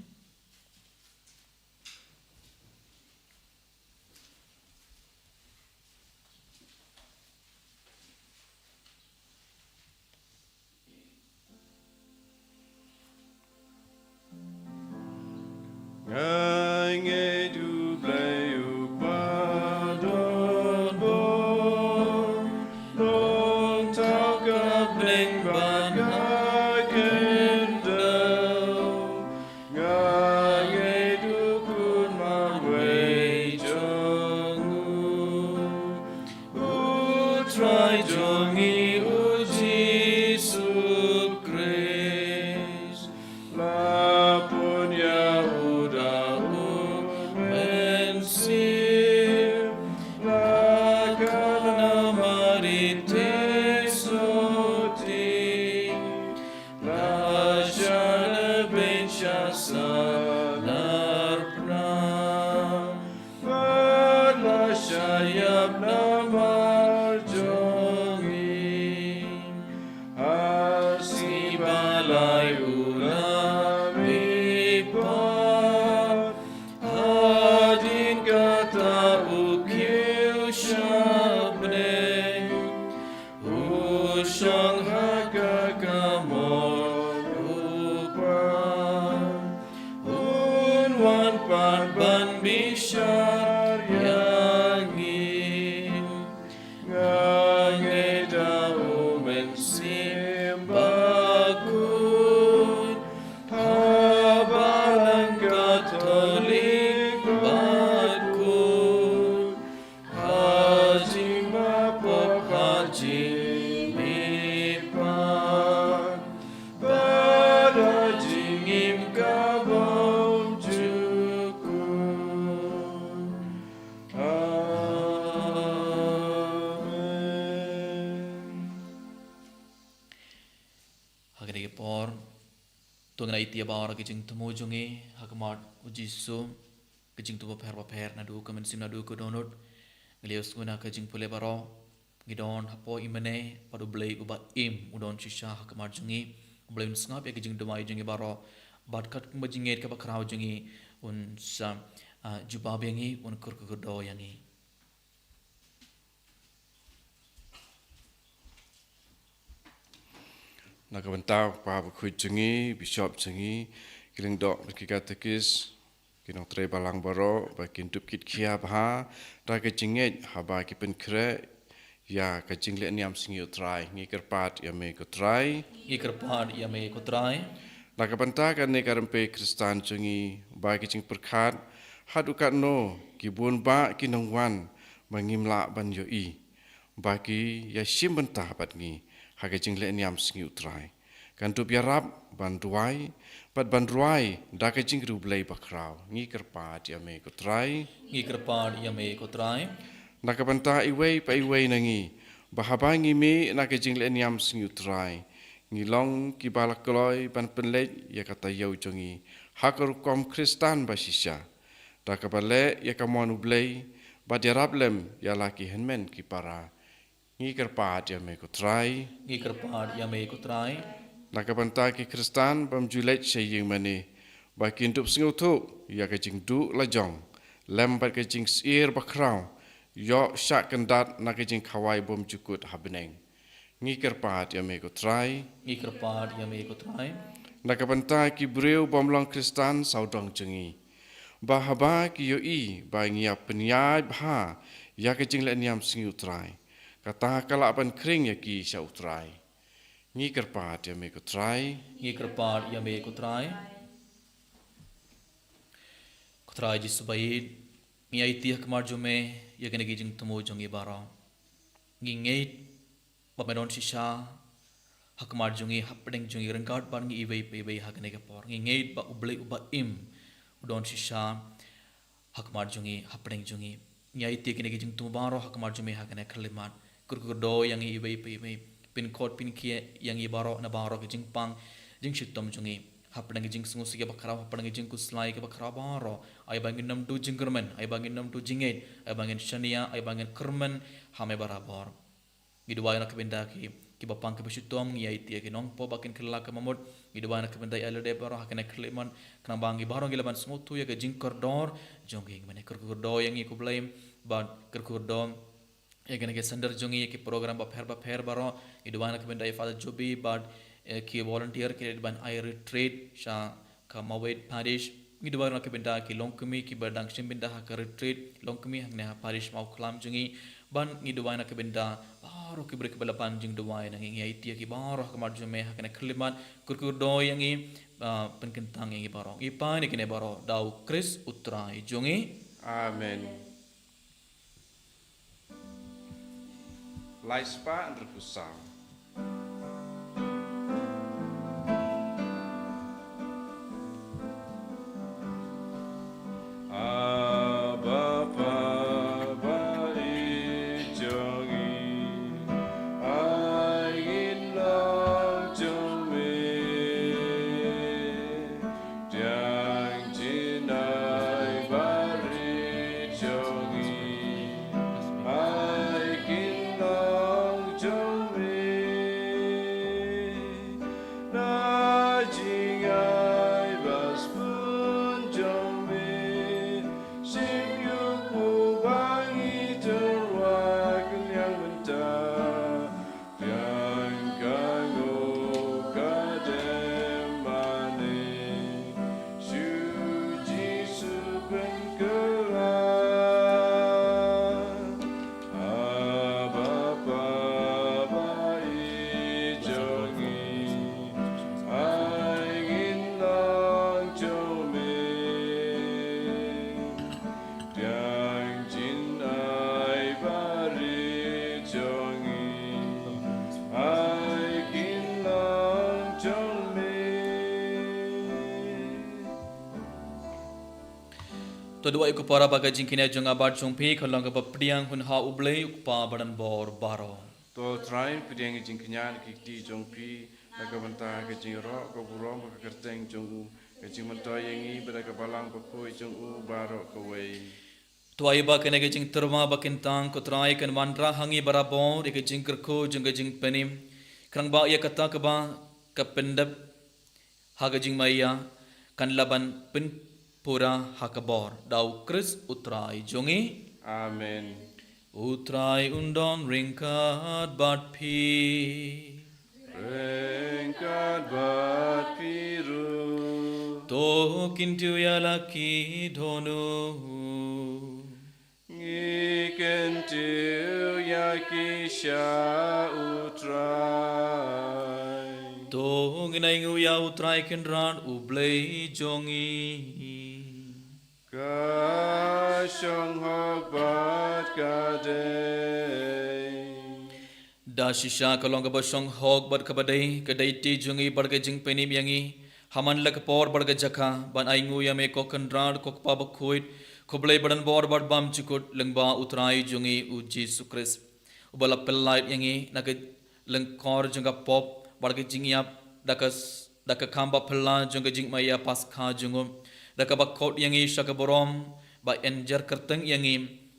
Nga ngeit U Blei uba don bor, long thaw ka bneng bad ha khyndew. Nga ngeit U Khun marwei jong u, U Trai jong ngi U Jisu Khrist. La pun ïa u da U Mynsiem, la kha na Mari te sotti, la shah na beiñ sha salar phna, bad la shah ïap namar jong ngi. Ha sngi ba lai u la mihpat, hadien kata u kiew sha bneng. U shong ha ka kamor U Kpa, un wan pat ban bishar ïa ngi. Nga ngeit ha U Mynsiem Bakhuid, ha Balang Katholik bakhuid, ha jingmap pop, ha jingmihpat, bad ha jingim ka bymjukut. Amen. Ha kane ka por, to ngin ïa ïa baroh ka jingthmu jong ngi ha khmat U Jisu, ka jingthmu bapher bapher, naduh ka mynsiem naduh ka dohnud. Ngi la ïohsngew na ka jingpule baroh. Ngi don hapoh ïing mane, bad U Blei uba im u don shisha ha khmat jong ngi. U Blei un sngap ïa ka jingduwai jong ngi baroh, bad katkum ka jingngeit kaba khraw jong ngi, un sa, ah, jubab ïa ngi, un kyrkhu kyrdoh ïa ngi. Na ka bynta u Kpa Bakhuid jong ngi, Bishop jong ngi, ki lyngdoh bad ki katekis, ki nongtrei balang baroh, ba kin dup kit khia bha da ka jingngeit haba ki pynkhreh ïa ka jingleh niam sngi U Trai. Ngi kyrpad ïa me ko Trai. Ngi kyrpad ïa me ko Trai. Na ka bynta kane ka rympei Khristan jong ngi, ba ki jingpyrkhat haduh katno ki bun bah ki nongwan ba ngim lah ban ïohi, ba ki ïa shim bynta bad ngi ha ka jingleh niam sngi U Trai. Kan dup ïarap ban duwai bad ban rwai da ka jingriewblei bakhraw. Ngi kyrpad ïa me ko Trai. Ngi kyrpad ïa me ko Trai. Na ka bynta iwei pa iwei na ngi, ba haba ngi mih na ka jingleh niam sngi U Trai, ngi long kiba la kloi ban pynleit ïa ka taïew jong ngi ha ka rukom Khristan ba shisha, da kaba leh ïa ka mon U Blei bad ïarap lem ïa la ki hynmen ki para. Ngi kyrpad ïa me ko Trai. Ngi kyrpad ïa me ko Trai. Na ka bynta ki Khristan bym ju leit sha ïing mane, ba kin dup sngewthuh ïa ka jingduh la jong, lem bad ka jingsyier bakhraw, ïoh shah kyndat na ka jingkhawai bymjukut ha bneng. Ngi kyrpad ïa me ko Trai. Ngi kyrpad ïa me ko Trai. Na ka bynta ki briew bym long Khristan sawdong jong ngi, ba haba ki ïohi ba ngi ïa pynïaid bha ïa ka jingleh niam sngi U Trai, kata ka lah ban khring ïa ki sha U Trai. Ngi kyrpad ïa me ko Trai. Ngi kyrpad ïa me ko Trai. Ko Trai Jisu baieit, ngi aiti ha khmat jong me ïa kine ki jingthmu jong ngi baroh. Ngi ngeit ba me don shisha ha khmat jong ngi, hapdeng jong ngi ryngkat bad ngi iwei pa iwei ha kane ka por. Ngi ngeit ba U Blei uba im u don shisha ha khmat jong ngi, hapdeng jong ngi. Ngi aiti ïa kine ki jingthmu baroh ha khmat jong me ha kane ka khyllipmat. Kyrkhu kyrdoh ïa ngi iwei pa iwei. Pynkhot pynkhie ïa ngi baroh na baroh ki jingpang jingshitom jong ngi, hapdeng ki jingsngewsih kiba khraw, hapdeng ki jingkhuslai kiba khraw baroh. Ai ba ngin ym duh jingkyrmen, ai ba ngin ym duh jingngeit, ai ba ngin shaniah, ai ba ngin kyrmen ha me barabor. Ngi duwai na ka bynta ki, kiba pang kiba shitom, ngi aiti ïa ki nongpop ba kin kylla ka mamut. Ngi duwai na ka bynta ïa lade baroh ha kane ka khyllipmat, khnang ba ngi baroh ngi lah ban sngewthuh ïa ka jingkordor jong ngi. Mane kyrkhu kyrdoh ïa ngi ko Blei, bad kyrkhu kyrdoh ïa kine ki sender jong ngi, ïa ki program bapher bapher baroh. Ngi duwai na ka bynta ïa Father Joby bad, eh, ki volunteer ki dei ban ai retreat sha ka Maweit Parish. Ngi duwai na ka bynta ki longkmie kiba dang shim bynta ha ka retreat longkmie hangne ha Parish Mawkhlam jong ngi. Bad ngi duwai na ka bynta baroh ki briew kiba lah ban jingduwai na ngi. Ngi aiti ïa ki baroh ha khmat jong me ha kane ka khyllipmat. Kyrkhu kyrdoh ïa ngi, ah, pynkyntang ïa ngi baroh. Ngi pan ïa kine baroh da U Khrist U Trai jong ngi. Amen. Lai spah hynriewphew saw. Abba Father, ba ïeit jong ngi, ai ngin long jong me. Pdiang jingaiei barit jong ngi, ai kin long jong me. Na jingai ba sbun jong me, shim ïa u ba ngi tyrwa kynjang mynta. Pdiang ka nguh ka dem mane, shu Jisu pynkylla. Abba Father, ba ïeit jong ngi, ai ngin long jong me. Pdiang jingaiei barit jong ngi, ai kin long jong me. To duwai ïa u Kpa, ba ka jingkñia jong nga bad jong phi kan long kaba pdiang hun ha U Blei U Kpa badonbor baroh. To Trai, pdiang ïa ka jingkñia na ki kti jong phi, na ka bynta ka jingïaroh, ka burom, ka kyrteng jong u, ka jingmyntoi ïa ngi bad ka balang bakhuid jong u baroh kawei. To ai ba kane ka jingtyrwa ba kyntang ko Trai kan wanrah ha ngi barabor ïa ka jingkyrkhu jong ka jingpynim, khnang ba ïa kata kaba ka pyndep ha ka jingmaïa kan lah ban pynpura ha ka bor, da U Khrist U Trai jong ngi. Amen. U Trai un don ryngkat bad phi. Ryngkat bad phi ruh. To kyntiew ïa la ki dohnud. Ngi kyntiew ïa ki sha U Trai. To ngin ainguh ïa U Trai Kynrad U Blei jong ngi. Ka shong hok bad ka dei. Da shisha ka long kaba shong hok bad kaba dei, ka dei ti jong ngi bad ka jingpynim ïa ngi ha man la ka por bad ka jaka, ban ainguh ïa me ko Kynrad, ko Kpa bakhuid, ko Blei badonbor bad bymjukut, lyngba U Trai jong ngi U Jisu Khrist, uba la pyllait ïa ngi na ka lyngkor jong ka pop bad ka jingïap, da ka s-, da ka kam ba phylla jong ka jingmaïa Paskha jong u, da kaba khot ïa ngi sha ka burom, ba ïeng jer kyrteng ïa ngi,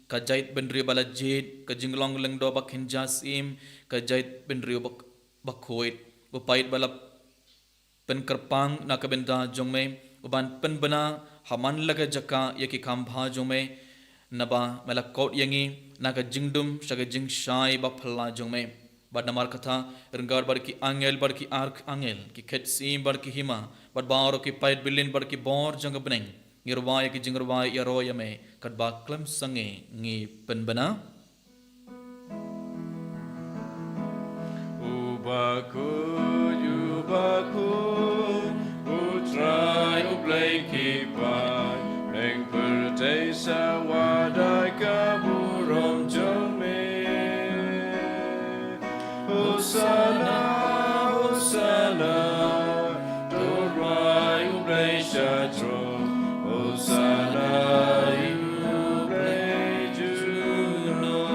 ka jaitbynriew ba la jied, ka jinglong lyngdoh ba kynja syiem, ka jaitbynriew ba, bakhuid, u paid ba la pynkyrpang na ka bynta jong me, u ban pynbna ha man la ka jaka ïa ki kam bha jong me, naba me la khot ïa ngi na ka jingdum sha ka jingshai ba phylla jong me. Bad namar kata, ryngkat bad ki angel, bad ki arkangel, ki khet syiem, bad ki hima, bad baroh ki paid byllien, bad ki bor jong ka bneng, ngi rwai ïa ki jingrwai ïaroh ïa me, katba khlem sangeh ngi pynbna. U bakhuid, u bakhuid, u Trai u Blei ki paid, ïa pyrthei sa wadei ka burom jong me. Hosana, Hosana, to rwai u Blei sha throne. Hosana ïa u Blei junom.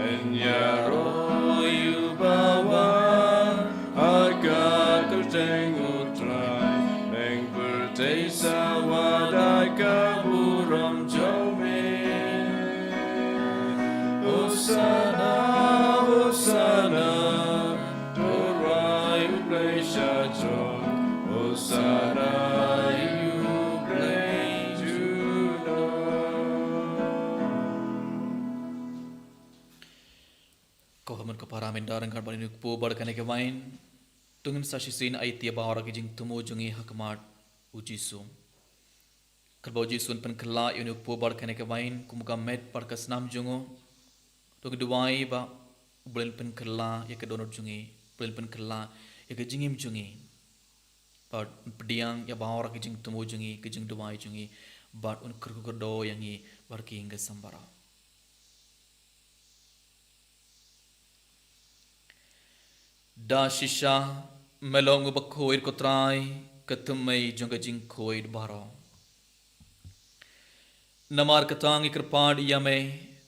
Yn ïaroh ïa uba wan ha ka kyrteng u Trai, ïa pyrthei sa wadei ka burom jong me. Hosana, Hosana, to rwai u Blei sha throne. Hosana ïa u Blei junom. Ko hynmen ko para, mynta ryngkat bad ïa une u kpu bad kane ka wine, to ngin sa shisien aiti ïa baroh ki jingthmu jong ngi ha khmat u Jisu. Katba u Jisu un pynkylla ïa une u kpu bad kane ka wine kum ka met bad ka snam jong u, to ngi duwai ba u Blei un pynkylla ïa ka dohnud jong ngi, u Blei un pynkylla ïa ka jingim jong ngi. Bad un pdiang ïa baroh ki jingthmu jong ngi, ki jingduwai jong ngi, bad un kyrkhu kyrdoh ïa ngi baroh ki ïing ki sem baroh. Da shisha, me long uba khuid ko Trai, ka thymmei jong ka jingkhuid baroh. Namar kata ngi kyrpad ïa me,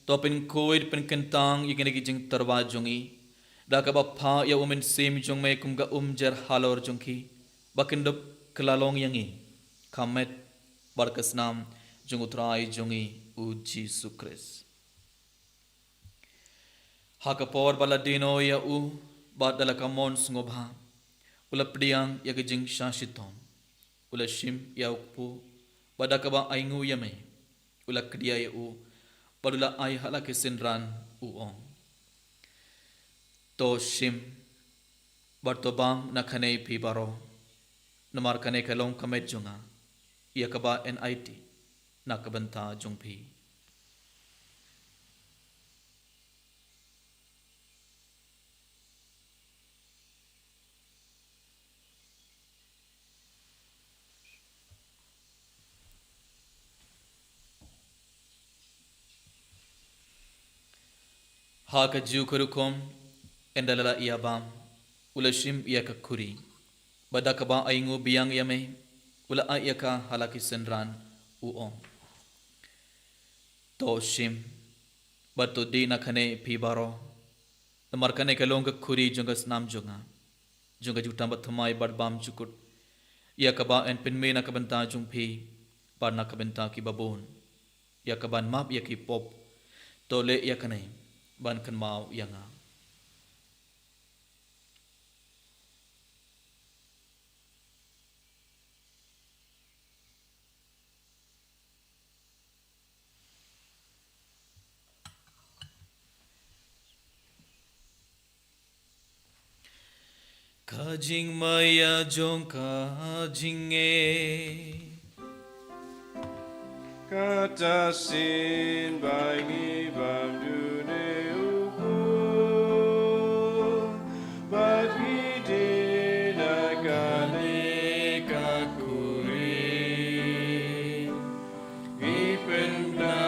to pynkhuid pynkyntang ïa kine ki jingtyrwa jong ngi, da kaba phah ïa u Mynsiem jong me kum ka umjer halor jong ki, ba kin dup kylla long ïa ngi ka met bad ka snam jong u Trai jong ngi u Jisu Khrist. Ha ka por ba la die noh ïa u, bad da la ka mon sngewbha, u la pdiang ïa ka jingshah shitom, u la shim ïa u kpu, bad da kaba ainguh ïa me, u la kdiah ïa u, bad u la ai ha la ki synran, u ong: To shim, bad to bam na kane phi baroh, namar kane ka long ka met jong nga, ïa kaba yn aiti na ka bynta jong phi. Ha kajuh ka rukom, ynda la ïa bam, u la shim ïa ka khuri, bad da kaba ainguh biang ïa me, u la ai ïa ka ha la ki synran, u ong: To shim, bad to die na kane phi baroh, namar kane ka long ka khuri jong ka snam jong nga, jong ka jutang bathymmai bad bymjukut, ïa kaba yn pynmih na ka bynta jong phi, bad na ka bynta kiba bun, ïa kaban map ïa ki pop. To leh ïa kane ban kynmaw ïa nga. Ka jingmaïa jong ka jingngeit. Kata shisien ba ngi bam da une u kpu, bad ngi die na kane ka khuri, ngi pynbna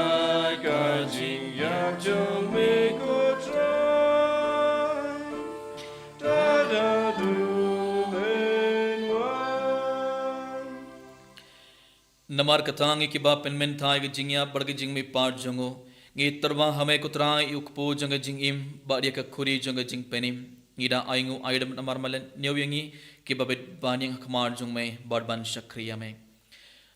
ka jingïap jong me ko Trai, tad haduh men wan. Namar kata ngi kiba pynmynta ïa ka jingïap bad ka jingmihpat jong u, ngi tyrwa ha me ko Trai ïa u kpu jong ka jingim, bad ïa ka khuri jong ka jingpynim. Ngi da ainguh aidem namar me la ñiew ïa ngi kiba bit ban ïeng ha khmat jong me bad ban shakri ïa me.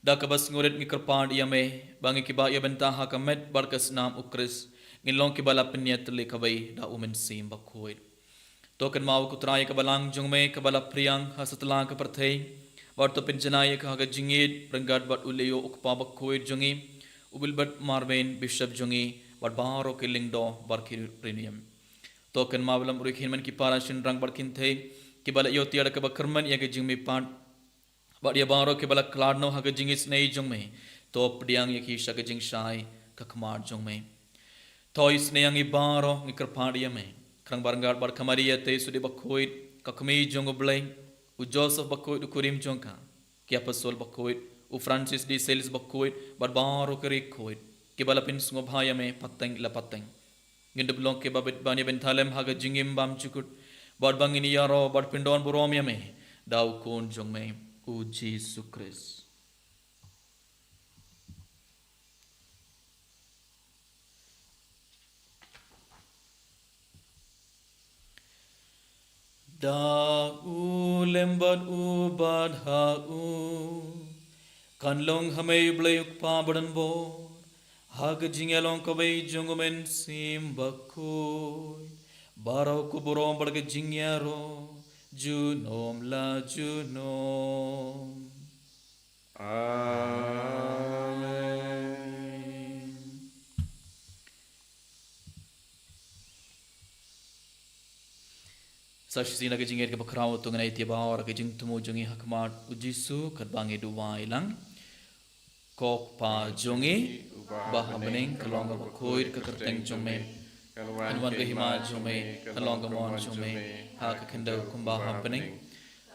Da kaba sngewrit ngi kyrpad ïa me, ba ngi kiba ïa bynta ha ka met bad ka snam u Khrist, ngin long kiba la pynïatylli kawei da u Mynsiem Bakhuid. To kynmaw ko Trai ïa ka balang jong me kaba la phriang ha satlak ka pyrthei, bad to pynjanai ïa ka ha ka jingïeit ryngkat bad u Leo u kpa bakhuid jong ngi, u Wilbert Marvin bishop jong ngi, bad baroh ki lyngdoh bad ki riewniam. To kynmaw ba lam ruh ïa ki hynmen ki para shynrang bad kynthei kiba la ïoh tiar da kaba kyrmen ïa ka jingmihpat, bad ïa baroh kiba la khlad noh ha ka jingisynei jong me. To pdiang ïa ki sha ka jingshai ka khmat jong me. To isynei ïa ngi baroh, ngi kyrpad ïa me, khnang ba ryngkat bad ka Maria te sudip bakhuid, ka kmie jong U Blei, u Joseph bakhuid u kurim jong ka, ki apostol bakhuid, u Francis de Sales bakhuid, bad baroh ki riewkhuid kiba la pynsngewbha ïa me pateng la pateng, ngin dup long kiba bit ban ïa bthalem ha ka jingim bymjukut, bad ba ngin ïaroh bad pyndonburom ïa me da U Khun jong me, U Jisu Khrist. Da U lem bad u bad ha u, kan long ha me U Blei U Kpa badonbor, ha ka jingïalong kawei jong U Mynsiem Bakhuid, baroh ka burom bad ka jingïaroh junom la junom. Amen. Sa shisien na ka jingngeit kaba khraw to ngin ïa ïeit ïa baroh ka jingthmu jong ngi ha khmat U Jisu, katba ngi duwai lang. Ko Kpa jong ngi uba ha bneng, ka long kaba khuid ka kyrteng jong me. Kan wan ka hima jong me, kan long ka mon jong me ha ka khyndew kumba ha bneng.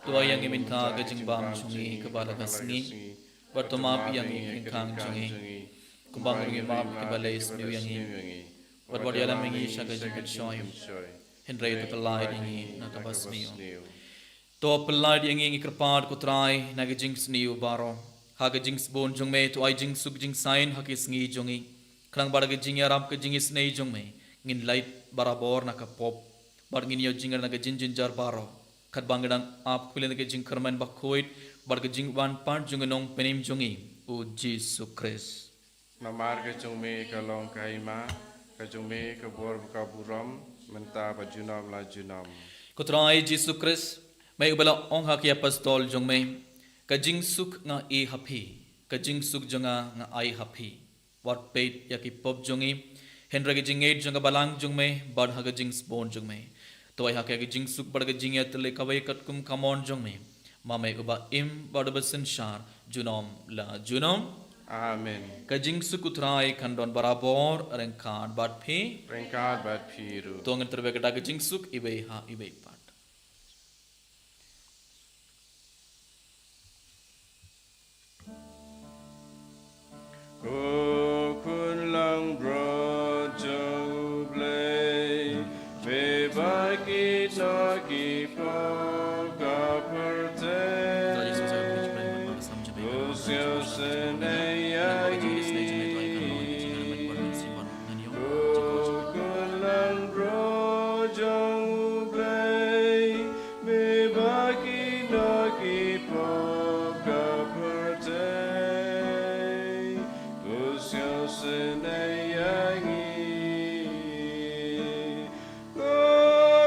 To ai ïa ngi mynta ka jingbam jong ngi kaba la ka sngi, bad to map ïa ngi ki kyrkhu jong ngi, kumba ngi ruh ngi map ïa kiba leh sniew ïa ngi. Bad wat ïalam ïa ngi sha ka jingpynshoi, hynrei to pyllait ïa ngi na kaba sniew. To pyllait ïa ngi, ngi kyrpad ko Trai, na ka jingsniew baroh. Ha ka jingsbun jong me to ai jingsuk jingsaiñ ha ki sngi jong ngi, khnang ba da ka jingïarap ka jingisynei jong me ngin lait barabor na ka pop, bad ngin ïoh jingïarap na ka jingjynjar baroh, katba ngi dang ap khublei na ka jingkyrmen bakhuid bad ka jingwan pat jong U Nongpynim jong ngi, U Jisu Khrist. Namar ka jong me ka long ka hima, ka jong me ka bor bad ka burom, mynta bad junom la junom. Ko Trai Jisu Khrist, me uba la ong ha ki apostol jong me, ka jingsuk nga ai ha phi, ka jingsuk jong nga nga ai ha phi. Wat peit ïa ki pop jong ngi, hynrei ka jingngeit jong ka balang jong me bad ha ka jingsbun jong me to ai ha ka jingsuk bad ka jingïatylli kawei katkum ka mon jong me, ma me uba im bad uba synshar junom la junom. Amen. Ka jingsuk U Trai kan don barabor ryngkat bad phi. Ryngkat bad phi ruh. To ngin tyrwa da ka jingsuk iwei ha iwei pat. Ko Khun langbrot jong U Blei, me ba ki khynnah ki pop ka pyrthei, to sngewsynei ïa ngi. Ko Khun langbrot jong U Blei, me ba ki khynnah ki pop ka pyrthei, to sngewsynei ïa ngi. Ko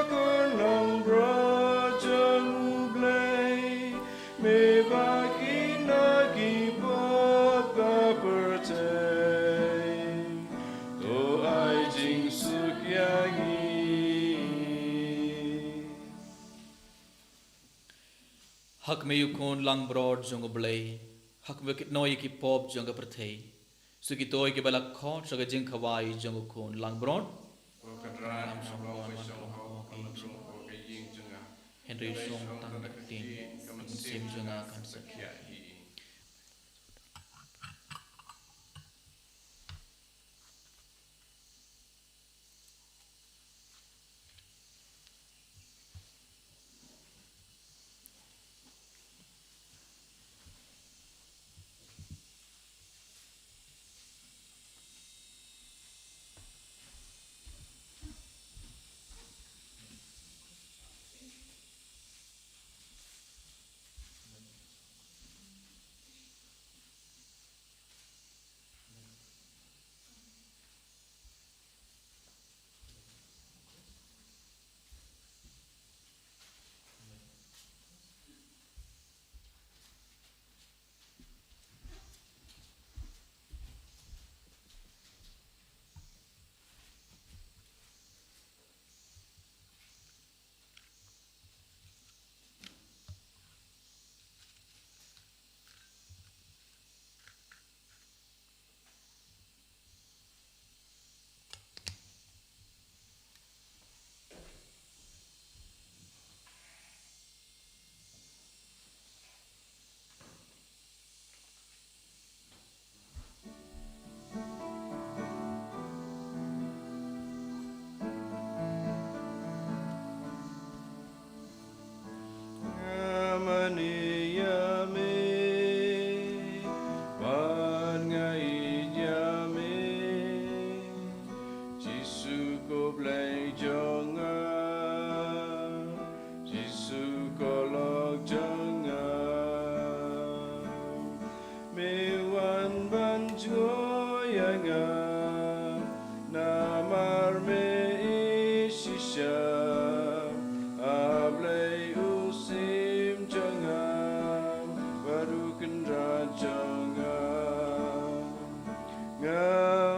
Khun langbrot jong U Blei, me ba ki khynnah ki pop ka pyrthei, to ai jingsuk ïa ngi. Ha khmih, ko Khun langbrot jong U Blei, ha khmih, kit noh ïa ki pop jong ka pyrthei. Suk ïa kito kiba la khot sha ka jingkhawai jong ko Khun langbrot. Ko Trai, ngam shym lah ban wan ha ka ïing jong me, hynrei shong tang da ka ktien, ka mynsiem jong nga kan sa khiah hi.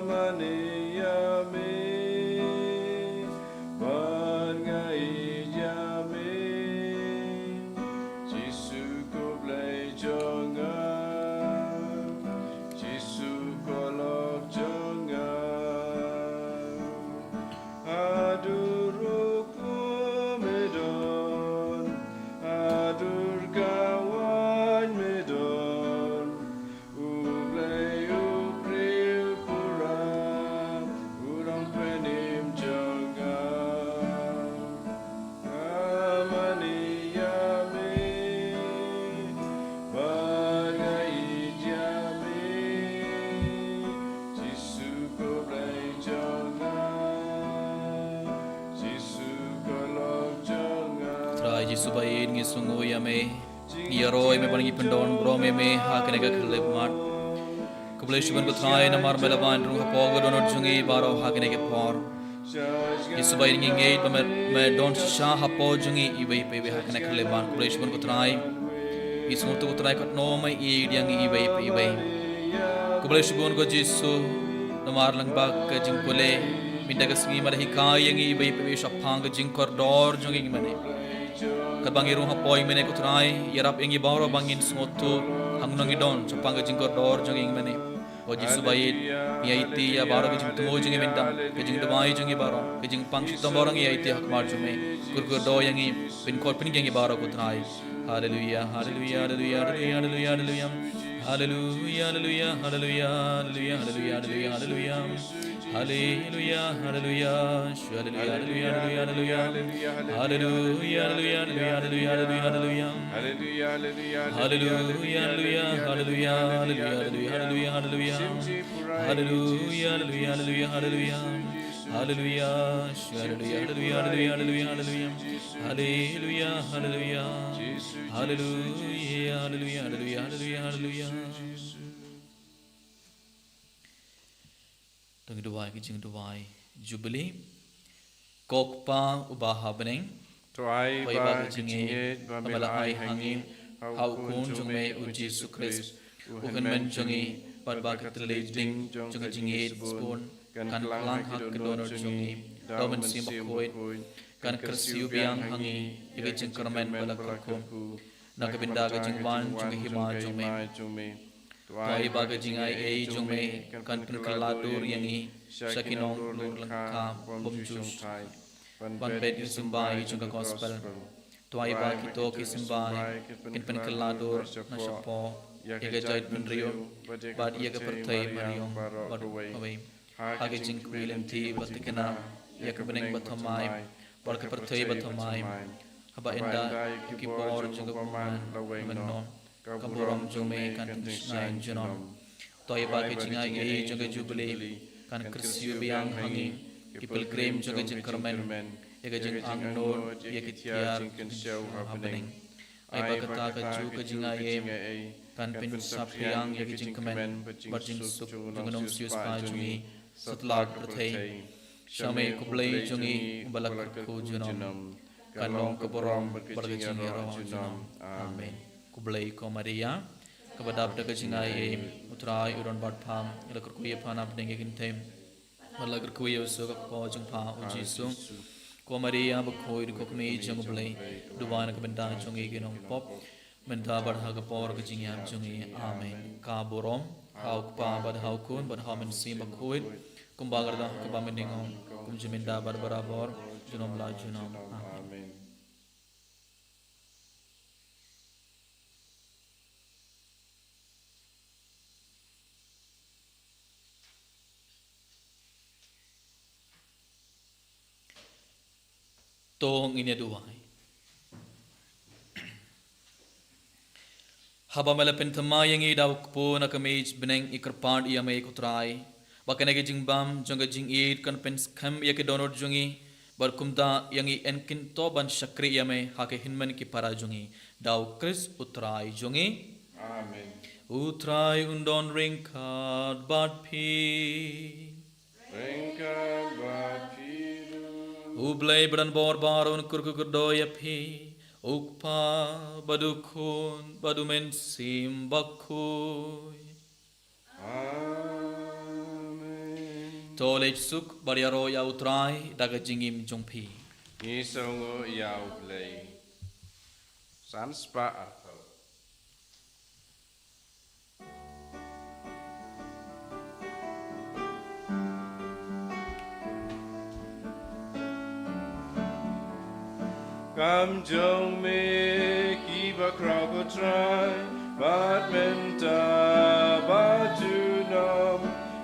Mane ïa me, bad nga ïeit ïa me. Jisu ko Blei jong nga, Jisu ko lok jong nga. Haduh rukom me don, haduh kawang me don. U Blei u briew pura, u nongpynim jong nga. Nga mane ïa me, bad nga ïeit ïa me. Jisu ko Blei jong nga, Jisu ko lok jong nga. Trai Jisu ba ïeit, ngi sngewnguh ïa me. Ngi ïaroh ïa me bad ngi pyndonburom ïa me ha kane ka khyllipmat. Khublei shibun ko Trai namar me la ban rung hapoh ka dohnud jong ngi baroh ha kane ka por. Jisu ba ïeit, ngi ngeit ba me, me don shisha hapoh jong ngi iwei pa iwei ha kane ka khyllipmat. Khublei shibun ko Trai. Ngi sngewthuh ko Trai katno me ïeit ïa ngi iwei pa iwei. Khublei shibun ko Jisu namar lyngba ka jingpule mynta ka sngi me la hikai ïa ngi iwei pa iwei shaphang ka jingkordor jong ngi ïa ngi mane. Katba ngi rung hapoh ïa ngi mane ko Trai, ïarap ïa ngi baroh ba ngin sngewthuh hangno ngi don shaphang ka jingkordor jong ngi ïa ngi mane. Ko Jisu ba ïeit, ngi aiti ïa baroh ka jingthmu jong ngi mynta, ka jingduwai jong ngi baroh, ka jingpang shitom baroh ngi aiti ha khmat jong me. Kyrkhu kyrdoh ïa ngi, pynkhot pynkhie ïa ngi baroh ko Trai. Haleluia, haleluia, haleluia, haleluia, haleluia, haleluia. Haleluia, haleluia, haleluia, haleluia, haleluia, haleluia. Haleluia, haleluia, haleluia, haleluia, haleluia. Haleluia, haleluia, haleluia, haleluia, haleluia, haleluia. Haleluia, haleluia, haleluia, haleluia, haleluia, haleluia. Haleluia, haleluia, haleluia, haleluia. Haleluia, haleluia, haleluia, haleluia, haleluia. Haleluia, haleluia. Haleluia, haleluia, haleluia, haleluia, haleluia. To ngin duwai ka jingduwai Jubili. Ko Kpa uba ha bneng, to ai ba ka jingngeit ba me la ai ha ngi ha u Khun jong me u Jisu Khrist, u Hynmen jong ngi, bad ba ka thylliej ding jong ka jingngeit sbun kan klang ha ka dohnud jong ngi da u Mynsiem Bakhuid, kan kyrsiew biang ha ngi ïa ka jingkyrmen ba la kyrkhu na ka bynta ka jingwan jong ka hima jong me. To ai ba ka jingaiei jong me kan pynkylla dur ïa ngi sha ki nonglor lyngkha bymjukthai ban beh ïa u symbai jong ka gospel. To ai ba kito ki symbai kin pynkylla dur na shapoh ïa ka jaitbynriew bad ïa ka pyrthei mariang baroh kawei. Ha ka jingkyrmen lynti ba thikna ïa ka bneng ba thymmai bad ka pyrthei ba thymmai. Haba ynda ki por jong ka bymman la weng noh, ka burom jong me kan pynshngaiñ junom. To ai ba ka jingaiei jong ka Jubili kan kyrsiew biang ha ngi ki pilgrim jong ka jingkyrmen ïa ka jingangnud ïa ki tiar jingkynshew ha bneng. Ai ba kata kajuh ka jingaiei kan pynsaphriang ïa ka jingkmen bad jingsuk jong ka nongsiewspah jong ngi satlak pyrthei. Sha me ko Blei jong ngi uba la kyrkhu junom, kan long ka burom bad ka jingïaroh junom. Amen. Khublei ko Maria, kaba dap da ka jingaiei, u Trai u don bad pha. La kyrkhu ïa pha na pdeng ki kynthei, bad la kyrkhu ïa u suk ka kpoh jong pha u Jisu. Ko Maria bakhuid, ko Kmie jong u Blei, duwai na ka bynta jong ngi ki nongpop, mynta bad ha ka por ka jingïap jong ngi. Amen. Ka burom ha u Kpa bad ha u Khun bad ha u Mynsiem Bakhuid, kumba ka la don ha kaba mynnyngkong, kumjuh mynta bad barabor, junom la junom. Amen. To ngin ïa duwai. Haba me la pynthymmai ïa ngi da u kpu na ka miej bneng, ngi kyrpad ïa me ko Trai, ba kane ka jingbam jong ka jingïeit kan pynskhem ïa ki dohnud jong ngi, bad kumta ïa ngi yn kynthoh ban shakri ïa me ha ki hynmen ki para jong ngi, da u Khrist u Trai jong ngi. Amen. U Trai un don ryngkat bad phi. Ryngkat bad phi ruh. U Blei ba don bor baroh un kyrkhu kyrdoh ïa phi, u Kpa bad u Khun bad u Mynsiem Bakhuid. Amen. To leit suk bad ïaroh ïa U Trai da ka jingim jong phi. Ngi sngewnguh ïa U Blei. San spah arphew. Kam jong me kiba khraw ko Trai, bad mynta bad junom.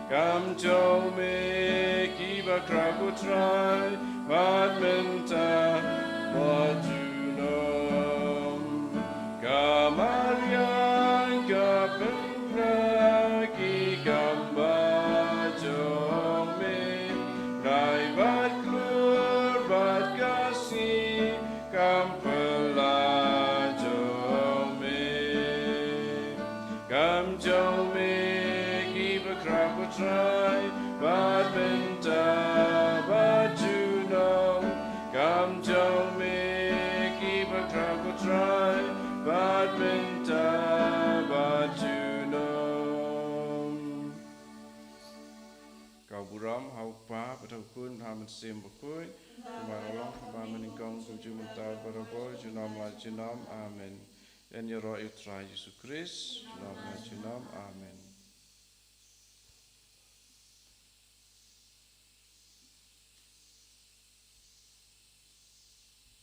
Kam jong me kiba khraw ko Trai, bad mynta bad junom. Ka mariang ka pynknat ki kam ba jong me, nai bad klur bad ka sngi kam pynlah jong me. Kam jong me kiba khraw ko Trai, bad mynta bad junom. Kam jong me kiba khraw ko Trai, bad mynta bad junom. Ka burom ha U Kpa bad ha U Khun, ha U Mynsiem Bakhuid. Kumba la long, kumba mynnyngkong, kumjuh mynta, barabor, junom la junom. Amen. Ïaroh ïa U Trai Jisu Khrist, junom la junom. Amen.